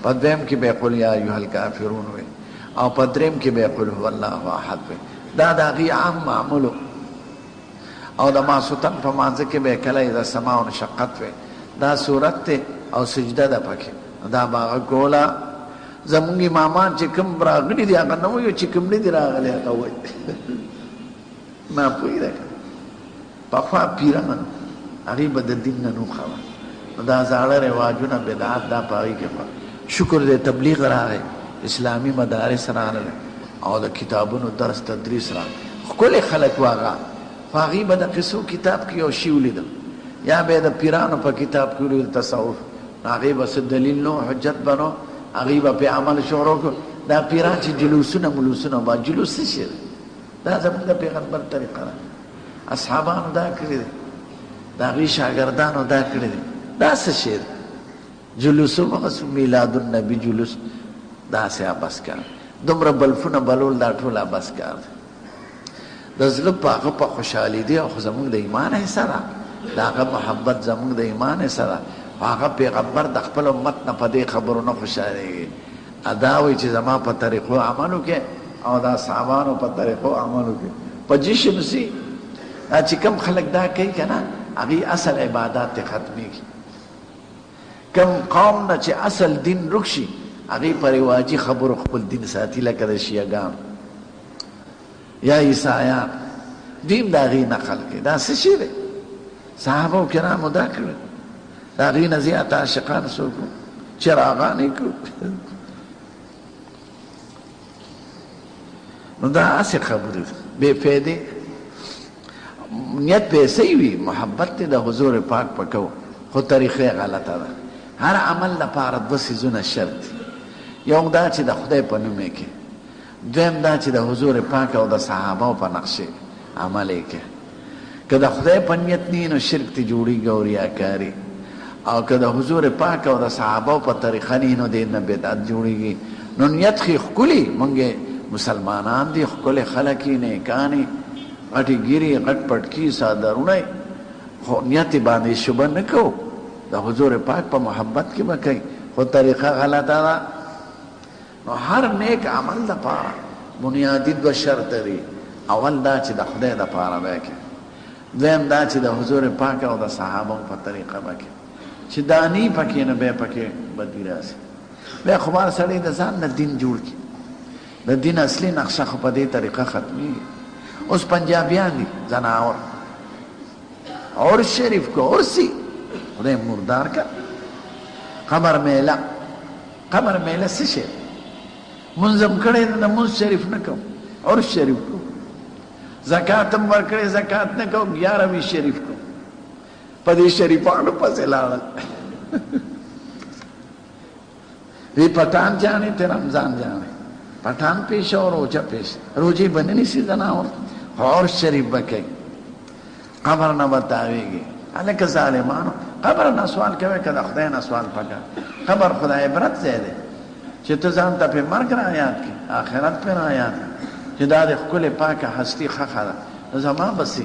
په دویم کې به یې قل یا ایها الکافرون وی او په دریم کې به یې قل هو الله احد وی. دا د هغوی عام معمول و. او د ماسوتن په مانځه کې به یې کله اذا السماء انشقت وی، دا سورت دی او سجده ده پکې، نو دا به هغه کوله. زمونږ امامان چې کوم راغلي دي هغه نه وایي، چې کوم نه دي راغلي هغه وایي. ناپوهي ده که پخوا پیران هغوی به د دین نه نو خبر، نو دا زاړه رواجونه بدعات دا په هغوی کې. شکر دی تبلیغ راغی، اسلامي مدارس راغلل او د کتابونو درس تدریس راغی. ښکلي خلک وو هغه، خو هغوی به د قصو کتاب کې یو شی ولیده یا به یې د پیرانو په کتاب کې ولید تصوف، نو هغوی به څه دلیل نه و، حجت به نه و، هغوی به پرې عمل شروع کړ. دا پیران چې جلوسونه ملوسونه به، جلوس څه شی دی؟ دا زموږ د پیغمبر طریقه ده، اصحابانو دا کړی دی، د هغوی شاګردانو دا کړی دی، دا څه شی دی؟ جلوس مغس میلاد النبی جلوس داسې عبث کار، دومره بلفونه بلول دا ټول عبث کار دی. د زړه په هغه په خوشحالي دی، خو زموږ د ایمان حصه ده، د هغه محبت زموږ د ایمان حصه ده. خو هغه پیغمبر د خپل امت نه په دې خبرو نه خوشحالېږي. دا وایي چې زما په طریقو عمل وکړي او د اصحابانو په طریقو عمل وکړي په جشن سي. دا چې کوم خلک دا کوي که نه، هغوی اصل عبادات ترې ختمېږي. کوم قوم نه چې اصل دین ورک شي، هغوی په رواجي خبرو خپل دین ساتي، لکه د شیعه ګانو یا عیسایان، دوی هم د هغې نقل کوي. دا څه شی دی؟ صحابه کرامو دا کړی، د هغې نه زیات عاشقان څوک وو؟ چراغان یې کړو. نو دا هسې خبرې دي بې فایدې. نیت به صحیح وي، محبت دې د حضور پاک په کو، خو طریقه یې غلطه ده. هر عمل لپاره دوه څیزونه شرط دي، یو دا چې د خدای په نوم یې کې، دویم دا چې د حضور پاک او د صحابه په نقشې عمل یې کې. که د خدای په نیت نه نو شرک ته جوړیږي او ریاکاري، او که د حضور پاک او د صحابه په طریقه نه نو دې نه بدعت جوړیږي. نو نیت خې ښکلي، مونږ مسلمانان دي، ښکلي خلک یې، نیکان یې، غټې ږیرې، غټ پټکي، څادرونه، خو نیت باندې شبه نه کوو، د حضور پاک په محبت کې به کوي، خو طریقه غلطه ده. نو هر نیک عمل دپاره بنیادي دوه شرطه دي، اول دا چې د خدای دپاره به یې کوې، دویم دا چې د حضور پاک او د صحابو په طریقه به کوې. چې دا نه وي پکې نو بیا پکې بدي راځي. بیا خو هر سړی د ځان نه دین جوړ کړي، د دین اصلي نقشه خو په دې طریقه ختمېږي. اوس پنجابیان دي ځناور، عرس شریف کو عرسی خدای مردار کا، قبر میله، قبر میله څه شی؟ مونځ هم کړی ده، د مونځ شریف نه کوم، عرس شریف کوم. زکات هم ورکړی، زکات نه کوم، 11 شریف کوم. په دې شریفانو پسې لاړل. وی پټان جانے ته رمضان جانے، پټان پیش او روزه پیش، روزې به نه نیسي ځناور، خو عرس شریف به کوي. قبر نه به تاویږي. هلکه ظالمانو، قبر نه سوال کوي که د خدای نه سوال پکار؟ قبر خو د عبرت ځای دی چې ته ځان ته پې مرګ را یاد کړې، آخرت پې را یاد کړې، چې دا د ښکلې پاکه هستي ښخه ده، نو زما به څه؟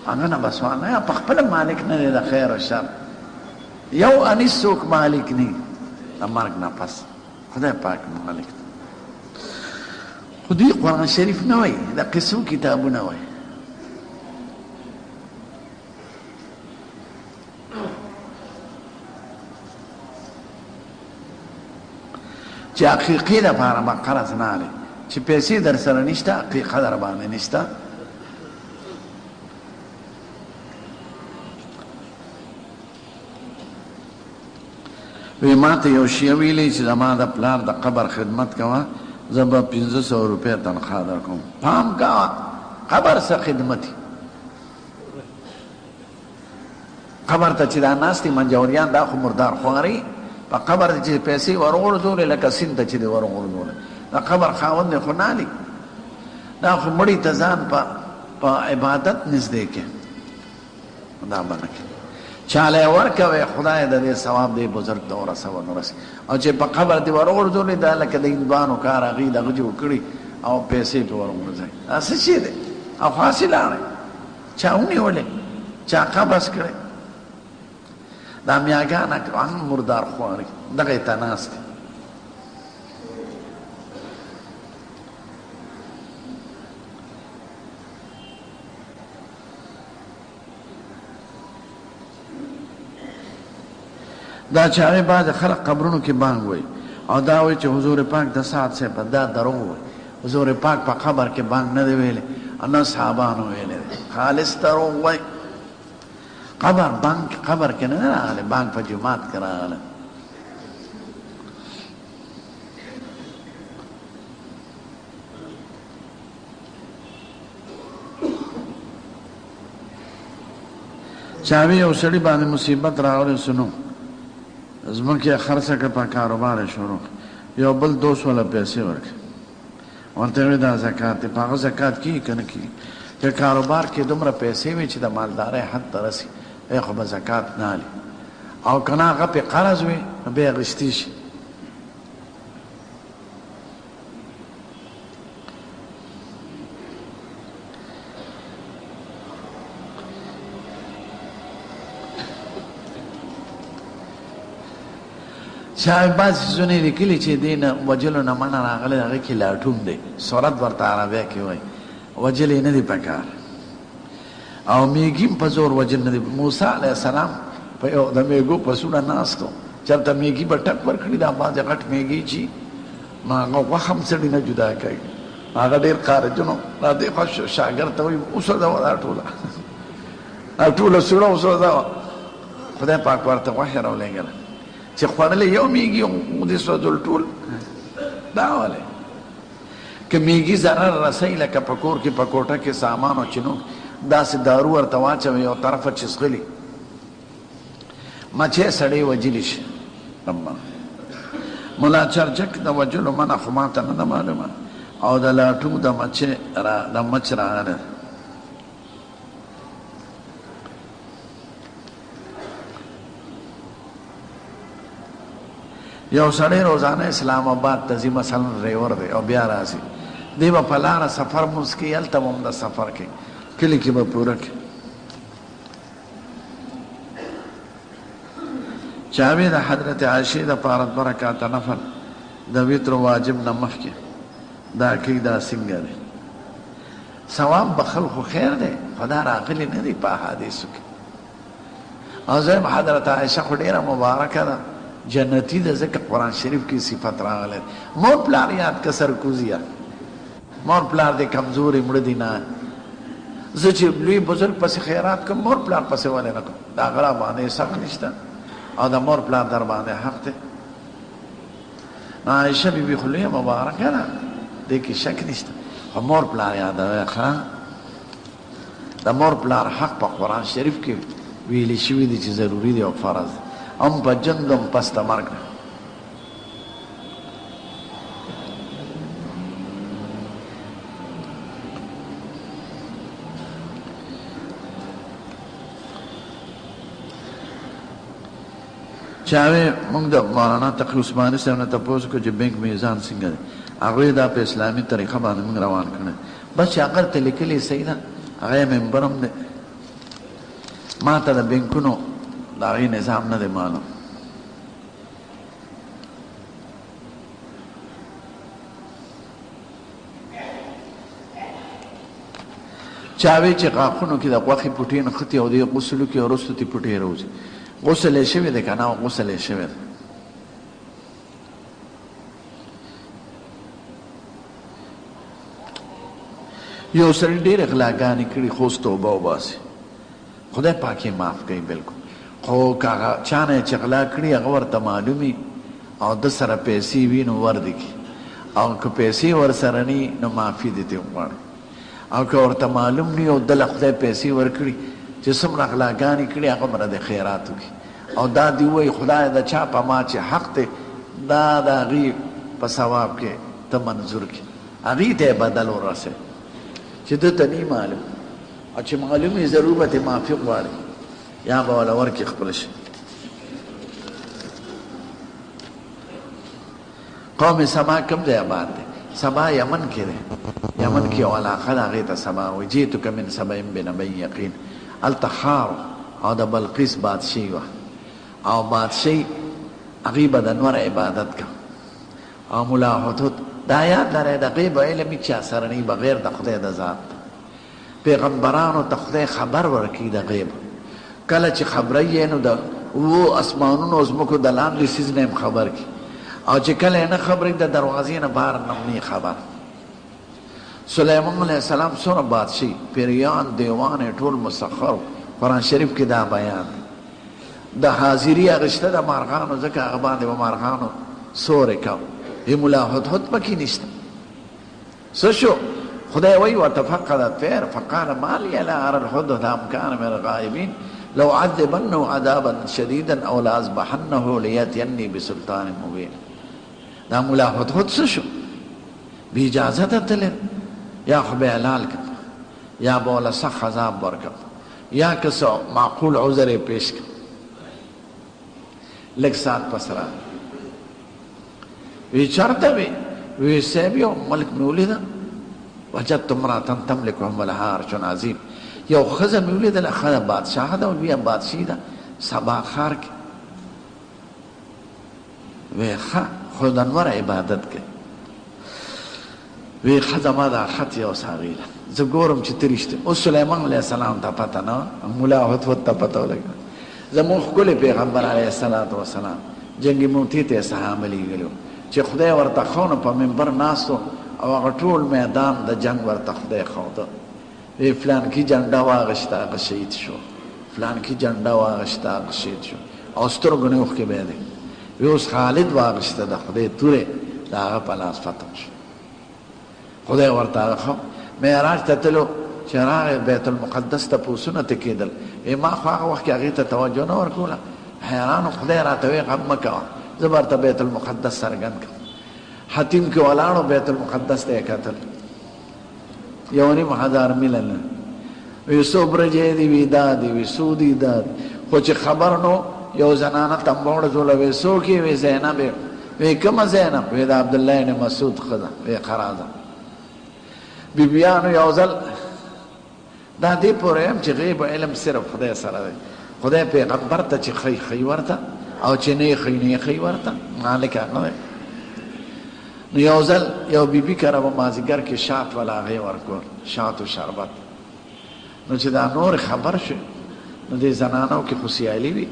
هغه نه به سوال نه، په خپله مالک نه دی د خیر او شر، یو انیس څوک مالک نه د مرګ نه پس خدای پاک مالک دی. خو دوی قرآن شریف نه وایي، د قصو کتابونه وایي. چې عقیقې لپاره به قرض نه اخلي، چې پیسې در سره نشته، عقیقه در باندې نشته. وی ماته یو شیعه ویلی چې زما د پلار د قبر خدمت کوه، زه به 500 روپۍ تنخواه درکوم. پام کوه، قبر څه خدمت قبر ته چې دا ناست دي منجوریان دا خو مردار خواري په قبر چې پیسې ورغورځولې لکه سیند ته چې دې ورغورځولې د قبر خاوند خو نه لي دا خو مړي ته ځان په عبادت نږدې کې دا به نه کوي. چاله یې ورکوې خدای د دې ثواب دې بزرګ ته ورسوه نو رسي او چې په قبر دې ورغورځولې دا لکه د هندوانو کار هغوی دغه جوړ کړي او پیسې پرې ورغورځوي دا څه شی دی او خو هسې لاړی چا ونیولې چا قبض کړی دا میاګانه هم مردار خواري دغه ته ناست دي. دا چې هغه بعض خلک قبرونو کې بانګ وایي او دا وایي چې حضور پاک د سعد صاحب دا دروغ وایي. حضور پاک په قبر کې بانګ نه دی ویلی او نه صحابانو ویلی دی، خالص دروغ وایي. قبر بانګ قبر کې نه راغلی، بانګ په جومات کې راغلی. چاوی یو سړي باندې مصیبت راغلی سنو ځمکه یې خرڅه کړه په کاروبار یې شروع یو بل دوست وله پیسې ورکړې ورته وی دا زکات دی په هغه زکات کېږي که نه کېږي که کاروبار کې دومره پیسې وي چې د مالدارۍ حد ته رسي بیا خو به زکات نه اخلي او که نه هغه پرې قرض وي نو بیا یې اخیستی شي. چا بعض څیزونه لیکلي چې دې نه وژلو نه منع راغلی، هغه کې لاټون دی، سورت ورته عربی کې وایي، وژل یې نه دي پکار. او میږي هم په زور وژل نه دي. موسی علیه السلام په یو د میږو په سوړه ناست و، چېرته میږي به ټک ورکړي، دا بعضې غټ میږي چې نو هغه غوښه هم سړي نه جدا کوي، هغه ډېر قارجن و. را دې خوا شاګرد ته وایي وسوځوه دا ټوله، دا ټوله سوړه وسوځوه. خدای پاک ورته غوښه راولېږله چې خوړلې یو میږي ودې سوځول ټول. دا ولې که میږي ضرر رسوي لکه په کور کې په کوټه کې سامان او چینو داسې دارو ورته واچوي یو طرفه چې ځغلي مچۍ سړی وژلی شي. ملا چرچک د وژلو منع خو ماته نه ده معلومه او د لاټو د مچۍ را د مچ راغلی. یو سړی روزانه اسلام آباد ته ځي، مثلا ډرایور دی او بیا راځي، دی به په لاره سفر مونځ کوي، هلته به هم د سفر کوي، کلي کې به پوره کوي. چاوی د حضرت عائشې د پاره دوه رکعته نفل د وتر واجب نه مخکې دا کوي، دا څنګه دی؟ ثواب بخل خو خیر دی، خو دا راغلی نه دی په احادیثو کې. او زم حضرت عائشه خو ډیره مبارکه ده، جنتی ده، ځکه قرآن شریف کې صفت راغلی. مور پلار یاد که سرکوزیه، مور پلار دې کمزوري مړه دي نه، زه چې لوی بزرګ پسې خیرات کوم مور پلار پسې ولې نه کوم؟ د هغه را باندې حق نشته او د مور پلار در باندې حق دی. عائشه بي بي خو لویه مبارکه ده، دې کې شک نشته، خو مور پلار یادوی ښه. د مور پلار حق په قرآن شریف کې ویل شوي دي چې ضروري دی او فرض دی، هم په ژوند هم پس د مرګ نه. چاوې موږ د مولانا تقي عثماني صاحب نه تپوس وکړو چې بینک میزان څنګه دی، هغوی دا په اسلامي طریقه باندې موږ روان کړی، بس چې هغه ته لیکلي صحیح ده، هغه یې ممبر هم دی. ما ته د بینکونو د هغې نظام نه دی معلوم. چا وی چې غاښونو کې د غوښې پوټې نښتي او دی غسل وکړي او وروسته ترې پوټې راوځي، غسل یې شوی دی که نه؟ غسل یې شوی دی. یو سړي ډېرې غلاګانې کړي خو اوس توبه وباسي، خدای پاک یې معاف کوي بلکل، خو که هغه چا نه یې چې غلا کړي هغه ورته معلوم وي او ده سره پیسې وي نو ور دې کړي، او که پیسې ورسره نه وي نو معافي دې ترې وغواړي. او که ورته معلوم نه او دله خدای پیسې ورکړي چې څومره غلاګانې کړي هغومره د خیرات وکړي. او دا دې ووایي خدایه د چا په ما چې حق دی دا د هغوی په ثواب کې ته منظور کړې، هغوی ته یې بدل ورسوې چې ده ته نه معلوم، او چې معلوم یې ضرور به ترې معافي غواړي یا به وله ورکړي خپل شي. قوم سبا کوم ځای آباد دی؟ سبا یمن کې دی، یمن کې یو علاقه ده هغې ته سبا وایي. جئتک من سبأ بنبأ یقین، هلته ښار او د بلقیس بادشاهي وه، او بادشاهي هغوی به د نور عبادت کوه. او ملا هدهد دا یاد لرئ د غیب علم هیچا سره نه بغیر د خدای د ذات. پیغمبرانو ته خدای خبر ورکوي د غیب، کله چې خبروي یې نو د اوو اسمانونو او ځمکو د لاندې څیز نه هم خبر کړي، او چې کله یې نه خبروي د دروازې نه بهر نه هم نه خبر. سلیمان علیه السلام څومره بادشاهي، پیریان، دیوان یې ټول مسخر، قرآن شریف کې دا بیان دی. د حاضري هغه شته د مارغانو، ځکه هغه باندې به مارغانو سوری کاوه، وي ملا هدهد پکې نشته. څه شو؟ خدای وایي وتفقد الطير فقال ما لي لا ارى الهدهد ام كان من الغائبين لأعذبنه عذابا شديدا او لأذبحنه ليأتيني بسلطان مبين. دا ملا هدهد څه شو؟ بې اجازته تللی، یا خو به حلال کړم یا به وله سخت عذاب ورکړم یا که څه معقول عذر یې پیش کړم. لږ ساعت پس راغی، وی چرته وی؟ وی صاحب یو ملک مې ولیده، وجدت امرأة تملکهم ولها عرش عظیم، یو ښځه مې ولیدله، ښځه بادشاه ده او لویه بادشاهي ده سبا ښار کې. وی ښه خو د نور عبادت کوي. وی ښه زما دا خط یوسه هغې له، زه ګورم چې ته رښتیا. اوس سلیمان علیه السلام ته پته نه وه، ملا هدهد ته پته ولګېده. زموږ ښکلی پیغمبر علیه الصلوة والسلام جنګ موتې ته یې صحابه لېږلي وو چې خدای ورته ښو، نو په منبر ناست و او هغه ټول میدان د جنګ ورته خدای ښوده. وی فلانکي جنډه واغشته هغه شهید شو، فلانکي جنډه واغشته هغه شهید شو، او سترګو نه اوښکې بهېدې. وی اوس خالد واغشته د خدای توره د هغه په لاس فتح شو. خدای ورته هغه ښه معراج ته تلو چې راغی بیت المقدس ته پوسونه تکېدل. وی ما خو هغه وخت کې هغې ته توجه نه ورکوله، حیران خدای راته وی غم مه کوه زه به ورته بیت المقدس څرګند کړم. حتیم کې ولاړو بیت المقدس ته یې کتل، یو نیم هزار میله نه وی څو برجې دي، وی دا دي، وی څو دي دا دي. خو چې خبر نو یو زنانه تمبوړ زوله، وی څوک یې؟ وی زینب یې. وی کومه زینب؟ وی د عبدالله بن مسعود ښځه. وی ښه راځه. بیبیانو یو ځل دا دې پورې هم چې غیب علم صرف خدای سره دی، خدای پیغمبر ته چې ښیي ښیي ورته، او چې نه یې ښیي نه یې ښیي ورته، مالک هغه دی. نو یو ځل یو بیبي کره به مازیګر کې شات ولا هغې ورکول، شات او شربت. نو چې دا نور خبر شو نو دې زنانو کې خو سیالي وي،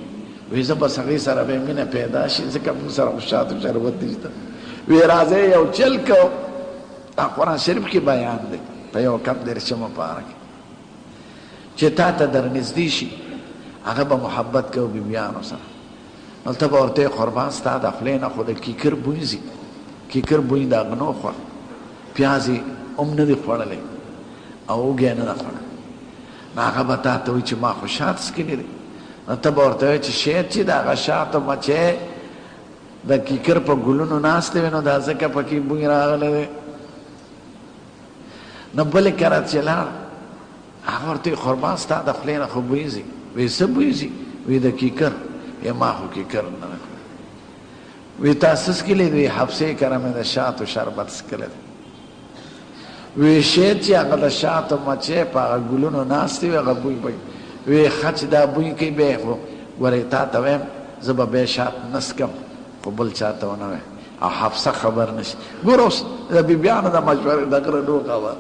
وی زه بس هغې سره به مینه پیدا شي ځکه موږ سره خو شات او شربت نشته. وی راځئ یو چل کوو، دا قرآن شریف کې بیان دی په یو کم دېرشمه پاره کې چې تا ته درنږدې شي هغه به محبت کوي بیبیانو سره. نو ته به ورته قربان ستا د خولې نه خو د کیکر بوی ځي، کیکر بوی د هغه نه وخوړ، پیاز یې هم نه دی خوړلی او اوږه یې نه ده خوړلې. نو هغه به تا ته وایي چې ما خو شات څکلي دي. نو ته به ورته وایې چې شاید چې د هغه شاتو مچۍ د کیکر په ګلونو ناستې وي نو دا ځکه پکې بوی راغلی دی. نو بلې کره چې لاړ هغه ورته وایي قربان ستا د خولې نه خو بوی ځي. وایي څه بوی ځي؟ وایي د کیکر. وایي ما خو کیکر نه دی خوړلی. وایي تا څه څکلي دي؟ وایي حفصې کره مې د شاتو شربت څکلی دی. وایي شاید چې هغه د شاتو مچۍ په هغه ګلونو ناستې وي هغه بوی به وایي ښه چې دا بوی کوي بیا خو ګورې تا ته وایم زه به بیا شات نه څکم خو بل چا ته ونه وایم او حفصه خبر نه شي. ګوره اوس د بیبیانو د مشورې د غره نو خبر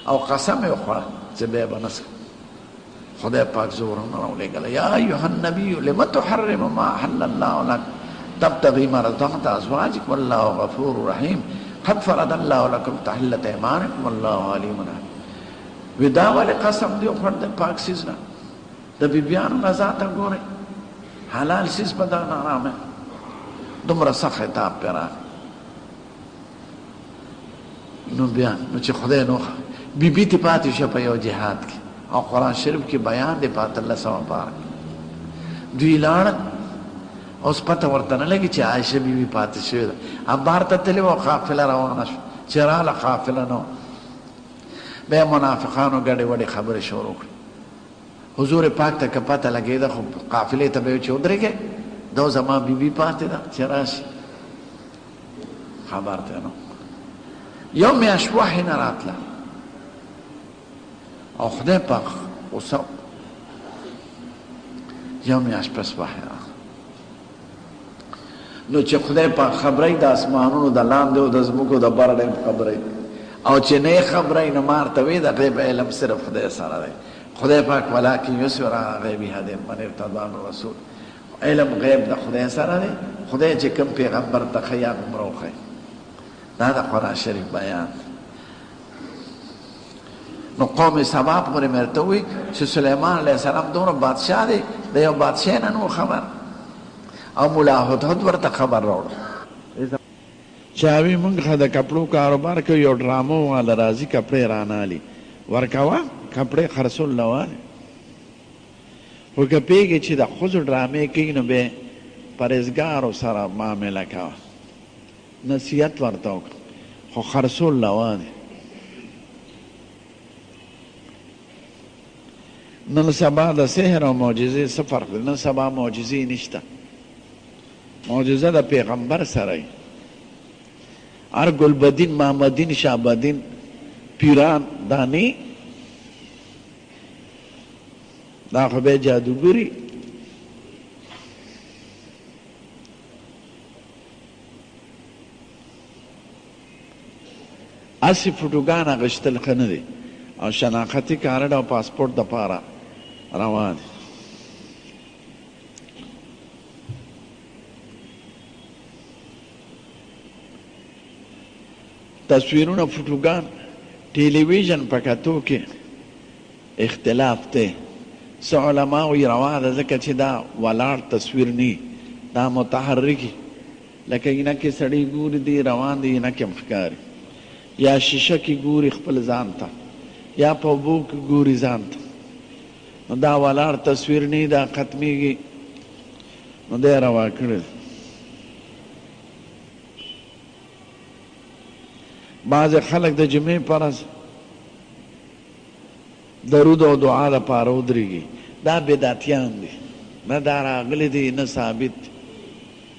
او قسم یې وخوړه چې بیا به نه څکم. خدای پاک زور نه راولېږله، یا ایها النبی لم تحرم ما احل الله لک تبتغي مرضات ازواجک والله غفور رحیم قد فرض الله لكم تحلة ایمانکم والله علیم حکیم. وی دا ولې قسم دی وخوړ د پاک څیز نه، د بیبیانو رضا ته ګورئ، حلال څیز په دا نارامه دومره سخت خطاب پرې راغی. نو بیا نو چې خدای نو بی بی ته پاتې شه په یو جهاد کې، او قرآن شریف کې بیان دی په 18مه پاره دوی لاړل. اوس پته ورته نه لګي چې عایشه بی بی پاتې شوې ده. انبار ته تللې وه، قافله روانه شوه، چې راله قافله نه وه. بیا منافقانو ګډې وډې خبرې شروع کړې. حضور پاک ته که پته لګېده خو قافلې ته به یې چې ودرېږئ، دا زما بی بی پاتې ده چې راشي. خبر ته نو یو میاشت وحی نه راتله او خدای پاک غوسه. یو میاشت پس وحی راغله. نو چې خدای پاک خبرې د اسمانونو د لاندې او د ځمکو د بر ډېم خبرې، او چې نه خبرې نو مارته وي د غیب علم صرف خدای سره دی. خدای پاک ولکن یسر علی غیبه هدی من ارتضی من رسول. علم غیب د خدای سره دی، خدای چې کوم پیغمبر ته ښیي هغومره وښیي. دا د قرآن شریف بیان دی. نو قوم سبا پورې مې ورته وویل چې سلیمان علیه السلام دومره بادشاه دی، د یو بادشاه نه نو خبر، او ملا هدهد ورته خبر راوړ. چا وی مونږ خو د کپړو کاروبار کوو، یو ډرامو والا راځي کپړې رانالي، ورکوه کپړې خرڅول روا دي، خو که پوهېږې چې د ښځو ډرامې کوي نو بیا پرهېزګارو سره معامله کوه، نصیحت ورته وکړه، خو خرڅول روا دي. نن سبا د سحر او معجزې څه فرق دی؟ نن سبا معجزې نشته، معجزه د پیغمبر سره وي. هر ګلبدین، محمدین، شابدین، پیران دا نه، دا خو به جادوګري. هسې فوټوګان اخیستل ښه نه دي، او شناختي کارډ او پاسپورټ دپاره روا دي. تصویرونه، فوټوګان، ټیلیویژن په کتو کې اختلاف دی. څه علما وایي روا ده، ځکه چې دا ولاړ تصویر نه، دا متحرک، لکه اینه کې سړی ګوري دی روان دی، اینه کې هم ښکاري، یا شیشه کې ګوري خپل ځان ته، یا په اوبو کې ګوري ځان ته، نو دا ولاړ تصویر نه، دا ختمیږي، نو دی روا کړی. بعضې خلک د جمعې په ورځ درود او دعا لپاره ودرېږي، دا بدعتیان دي، نه دا راغلي دي نه ثابت دي.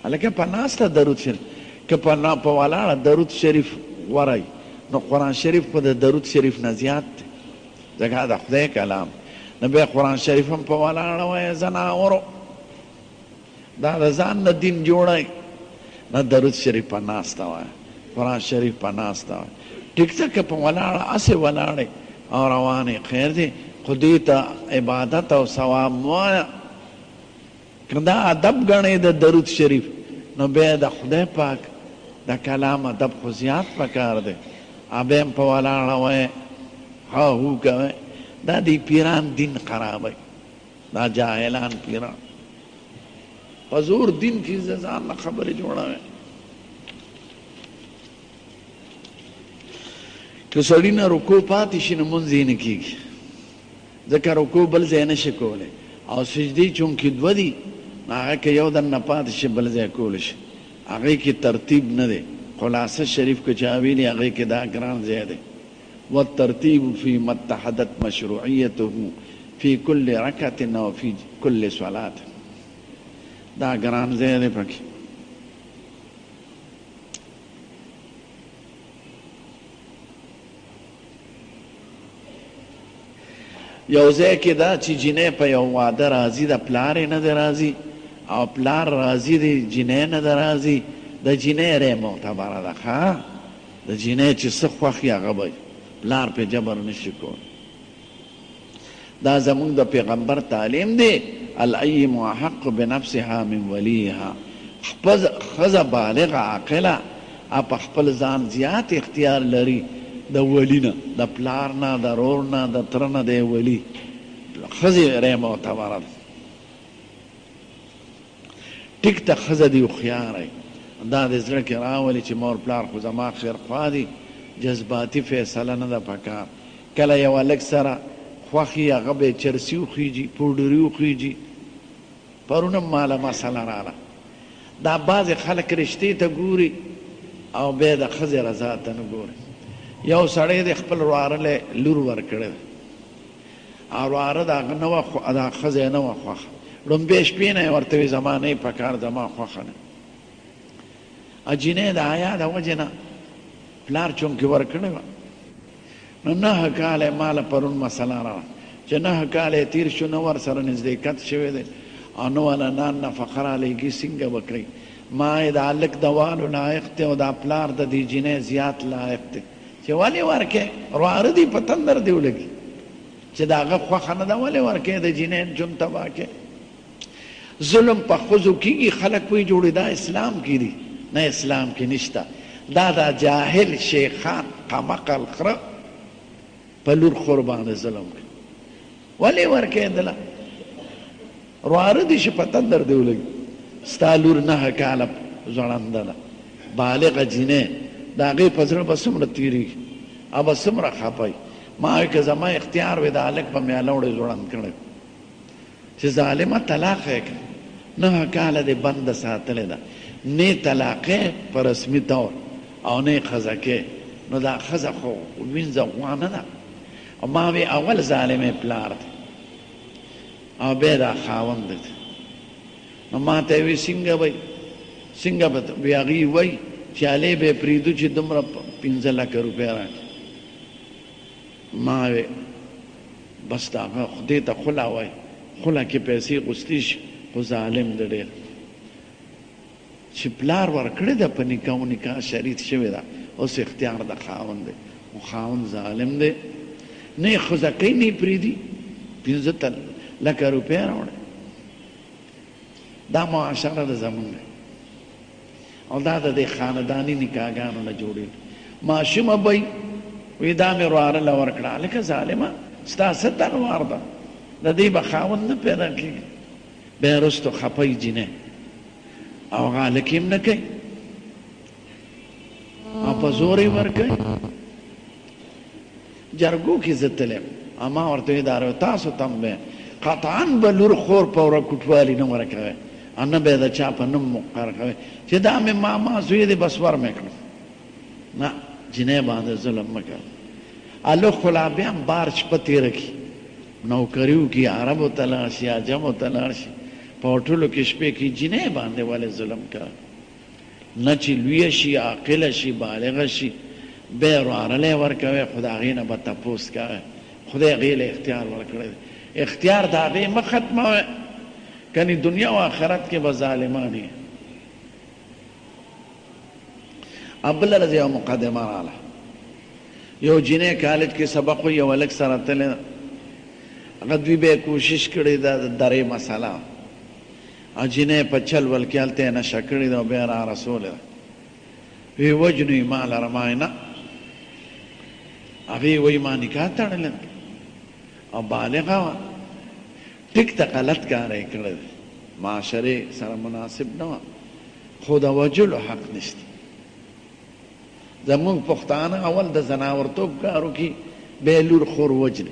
هلکه په ناسته درود شریف که په ولاړه درود شریف غوره وي، نو قرآن شریف خو د درود شریف نه زیات دی، ځکه د خدای کلام. نو بیا قرآن شریف هم په ولاړه وایه ځناورو، دا د ځان نه دین جوړوي. نه، درود شریف په ناسته وایه، قرآن شریف په ناسته وایه. ټیک ده که په ولاړه هسې ولاړې او روانې خیر دی، خو دې ته عبادت او ثواب مه وایه. که دا ادب ګڼې د درود شریف، نو بیا د خدای پاک د کلام ادب خو زیات پکار دی، بیا هم په ولاړه وایې، ها هو کوې. دا دی پیران دین خرابوي، دا جاهلان پیران په زور دین کې ځان نه خبرې جوړوي. که سړی نه رکوع پاتې شي نو مونځ یې نه کېږي، ځکه رکوع بل ځای نه شي کولی، او سجدې چونکې دوه دي نو هغه که یو دننه پاتې شي بل ځای کولی شي، هغې کې ترتیب نه دی. خلاصه شریف که چا ویلي هغې کې دا ګران ځای دی، والترتیب فيما اتحدت مشروعیته فی کل رکعة او فی کل صلاة، دا ګران ځای دی پکې. یو ځای کې دا چې جینۍ په یو واده راضي ده، پلار یې نه دی راضي، او پلار راضي دی جینۍ نه ده راضي، د جینۍ رای معتبره ده. ښه، د جینۍ چې څه خوښ وي هغه به پلار پرې جبر نه شي کولی. دا زموږ د پیغمبر تعلیم دی، الایم احق بنفسها من ولیها، ښځه بالغه عاقله په خپل ځان زیات اختیار لري د ولي نه، د پلار نه، د رور نه، د تره نه، دی ولي، ښځې رای معتبره ده. ټیک ته ښځه دې هوښیاره وي، دا دې زړه کې راولي چې مور پلار خو زما خیرخواه دي، جذباتي فیصله نه ده پکار. کله یو هلک سره خوښ یې هغه به یې چرسي وخیژي، پوډري وخیژي. پرون هم ماله مسله راله. دا بعضې خلک رشتې ته ګوري او بیا د ښځې رضا ته نه ګوري. یو سړی دی خپل وراره له لور ورکړې ده او وراره د هغه نه وه د ښځه یې نه وه خوښه. ړومبی شپې نه یې ورته وي زما نه یې پکار، زما خوښه نه. او جینۍ د حیا د وجې نه پلار چونکې ورکړې وه نو نهه کاله یې ماله پرون مسله راوړه چې نهه کاله یې تېر شو، نه ورسره نزدېکت شوی دی او نه وله نان نفقه رالېږي، څنګه به کوي؟ ما یې د هلک د والو لایق دی او دا پلار د دې جینۍ زیات لایق دی چې ولې ورکې؟ وراره دي په تندر دې ولګي چې د هغه خوښه نه ده، ولې ورکې د جینۍ ژوند تباه کې؟ ظلم په ښځو کیږي خلک وایي جوړې دا اسلام کې دي، نه اسلام کې نشته، دا دا جاهل شیخان قمقل خره په لور خور باندې ظلم کوي، ولې ورکې دله رواره دي چې په تندر دې ولګي. ستا لور نهه کاله ځوړنده ده، بالغه جینۍ، د هغې په زړه به څومره تېرېږي او به څومره خپه وي. ما وایي که زما اختیار وی دا هلک به مې هلوړې ځوړند کړی. چې ظالمه طلاق یې کړه، 9 کاله دې بنده ساتلې ده، نه یې طلاقې په رسمي طور او نه یې ښځه کې، نو دا ښځه خو وینځه غوا نه ده. او ما وی اول ظالم یې پلار دی او بیا دا خاوند دی. نو ما ته یې وی څنګه به څنګه به وی؟ هغوی وایي چې هلې به یې پرېږدو چې دومره 5 لکه روپۍ راکړي. ما وی بس د هغه خدای ته خلا وای، خلا کې پیسې غوستې شي، خو ظالم دی ډېر چې پلار ورکړې ده په نکاح او نکاح شریط شوې ده، اوس اختیار د خاوند دی، خو خاوند ظالم دی، نه یې ښځه کوي نه یې پرېږدي، 5 لکه روپۍ راوړی. دا معاشره ده زمونږ او دا د دې خانداني نکاحګانو نه جوړېږي. ماشومه به وي دا مې وراره له ورکړه، هلکه ظالمه ستا څه تلوار ده، د دې به خاوند نه پیدا کېږي. بیا وروسته خپه وي جینۍ او هغه هلک یې هم نه کوي او په زور یې ورکوي. جرګو کې زه تللی وم او ما ورته ویل دا تاسو ته هم وایم، قطعا به لور خور په ورکوټوالي نه ورکوي او نه به یې د چا په نوم مقرر کوي چې دا مې ماما زوی دی بس ور مې کړو. نه، جینۍ باندې ظلم مه کوه. هلک خو لا بیا هم بار شپه تېره کړي، نوکري وکړي، عربو ته لاړ شي، عجمو ته لاړ شي، په هوټلو کې شپې کړي، جینۍ باندې ولې ظلم کوي؟ نه چې لویه شي، عاقله شي، بالغه شي، بیا یې وراره له ورکوې، خو د هغې نه به تپوس کوې. خدای هغې له اختیار ورکړی دی، اختیار د هغې مه ختموې، کنې دنیا او آخرت کې به ظالمان یې. بله ورځ یوه مقدمه راغله، یو جینۍ کالج کې سبق وایي، یو هلک سره تللې ده، هغه دوی بیا کوشش کړی ده د درې مسله او جینۍ په چل ول کې هلته یې نشه کړې ده او بیا را رسولې ده. وی وجنو یې ما لره، ما نه، هغې وایي ما نکاح تړلې ده او بالغه وه. ټیک ته غلط کار یې کړی دی، معاشرې سره مناسب نه وه، خو د وژلو حق نشته. زموږ پښتانه اول د ځناورتوب کار وکړي، بیا یې لور خور وژني،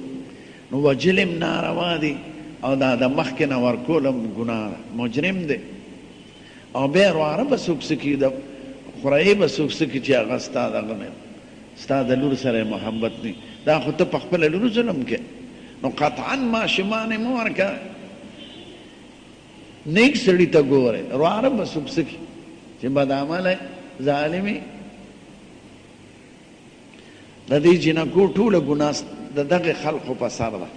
نو وژل هم ناروا دي او دا د مخکې نه ورکول هم ګناه ده، مجرم دی. او بیا وراره به څوک څه کړي، د خورایې به څوک څه کړي چې هغه ستا دغه نه، ستا د لور سره یې محبت نه، دا خو ته په خپله لور ظلم کوې. نو قطعا ماشومان یې مه ورکوه، نیک سړي ته ګوره، وراره به څوک څه کړي چې بدعمله ظالم وي. د دې جینکو ټوله ګناه د دغه خلقو په سر ده.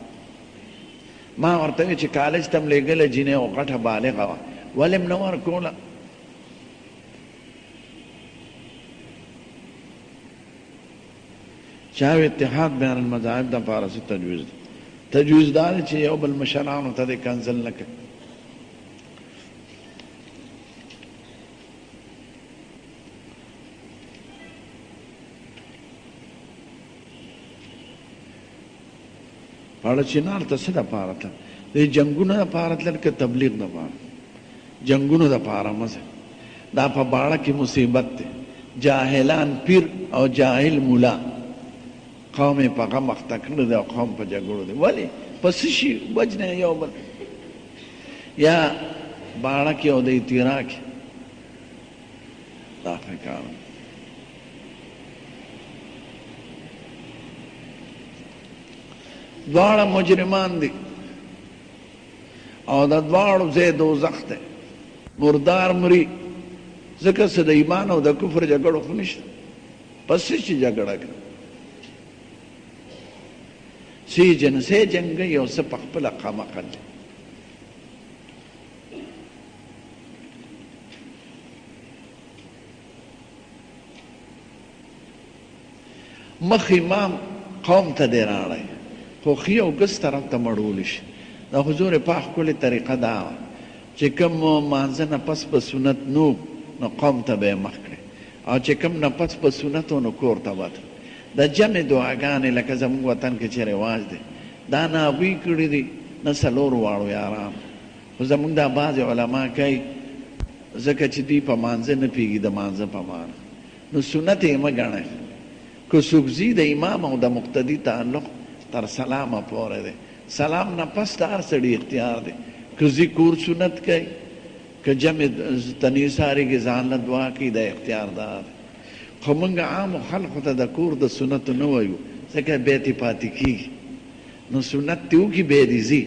ما ورته وویل چې کالج ته م لېږله جینۍ او غټه بالغه وه، ولې م نه ورکوله؟ چا اتحاد بین المذاهب د پاره څه تجویز دی؟ تجویز دا دی چې یو بل مشرانو ته دې کنځل نه کوي. پاړه چنار ته څه دپاره تلل؟ د جنګونو دپاره تلل که تبلیغ دپاره؟ جنګونو دپاره مه ځئ، دا په باړه کې مصیبت دی. جاهلان پیر او جاهل ملا قوم یې په غم اخته کړی دی او قوم په جګړو دی. ولې؟ په څه شي وژنئ یو بل؟ یا باړه کې او د اتیرا کې دا ښه کار دی. دواړه مجرمان دي او د دواړو ځای دوزخ دی. مردار مري، ځکه څه د ایمان او د کفر جګړو خو نشته. په څه شي جګړه کوي؟ څه جنسي جنګوي او څه په خپله قمقل دی. مخ امام قوم ته دی راړی، خو ښي او ګس طرف ته مړول شي. د حضور پاک ښکلې طریقه دا وه چې کوم مانځه نه پس به سنت نو نو قوم ته به یې مخ کړی او چې کوم نه پس به سنت و نو کور ته به ته. د جمع دعاګانې لکه زموږ وطن کې چې رواج دی دا نه هغوی کړي دي نه څلور واړو یارانو، خو زموږ دا بعضې علما کوي ځکه چې دوی په مانځه نه پوهېږي د مانځه په معنی نو سنت یې مه ګڼئ. که څوک ځي د امام او د مقتدي تعلق تر سلامه پورې دی، سلام نه پس د هر سړي اختیار دی که ځي کور سنت کوي که جمع ته نه ایسارېږي ځان له دعا کوي دا اختیار د هغه دی. خو مونږ عامو خلقو ته د کور د سنتو نه وایو ځکه بیا ترې پاتې کېږي نو سنت دې وکړي بیا دې ځي.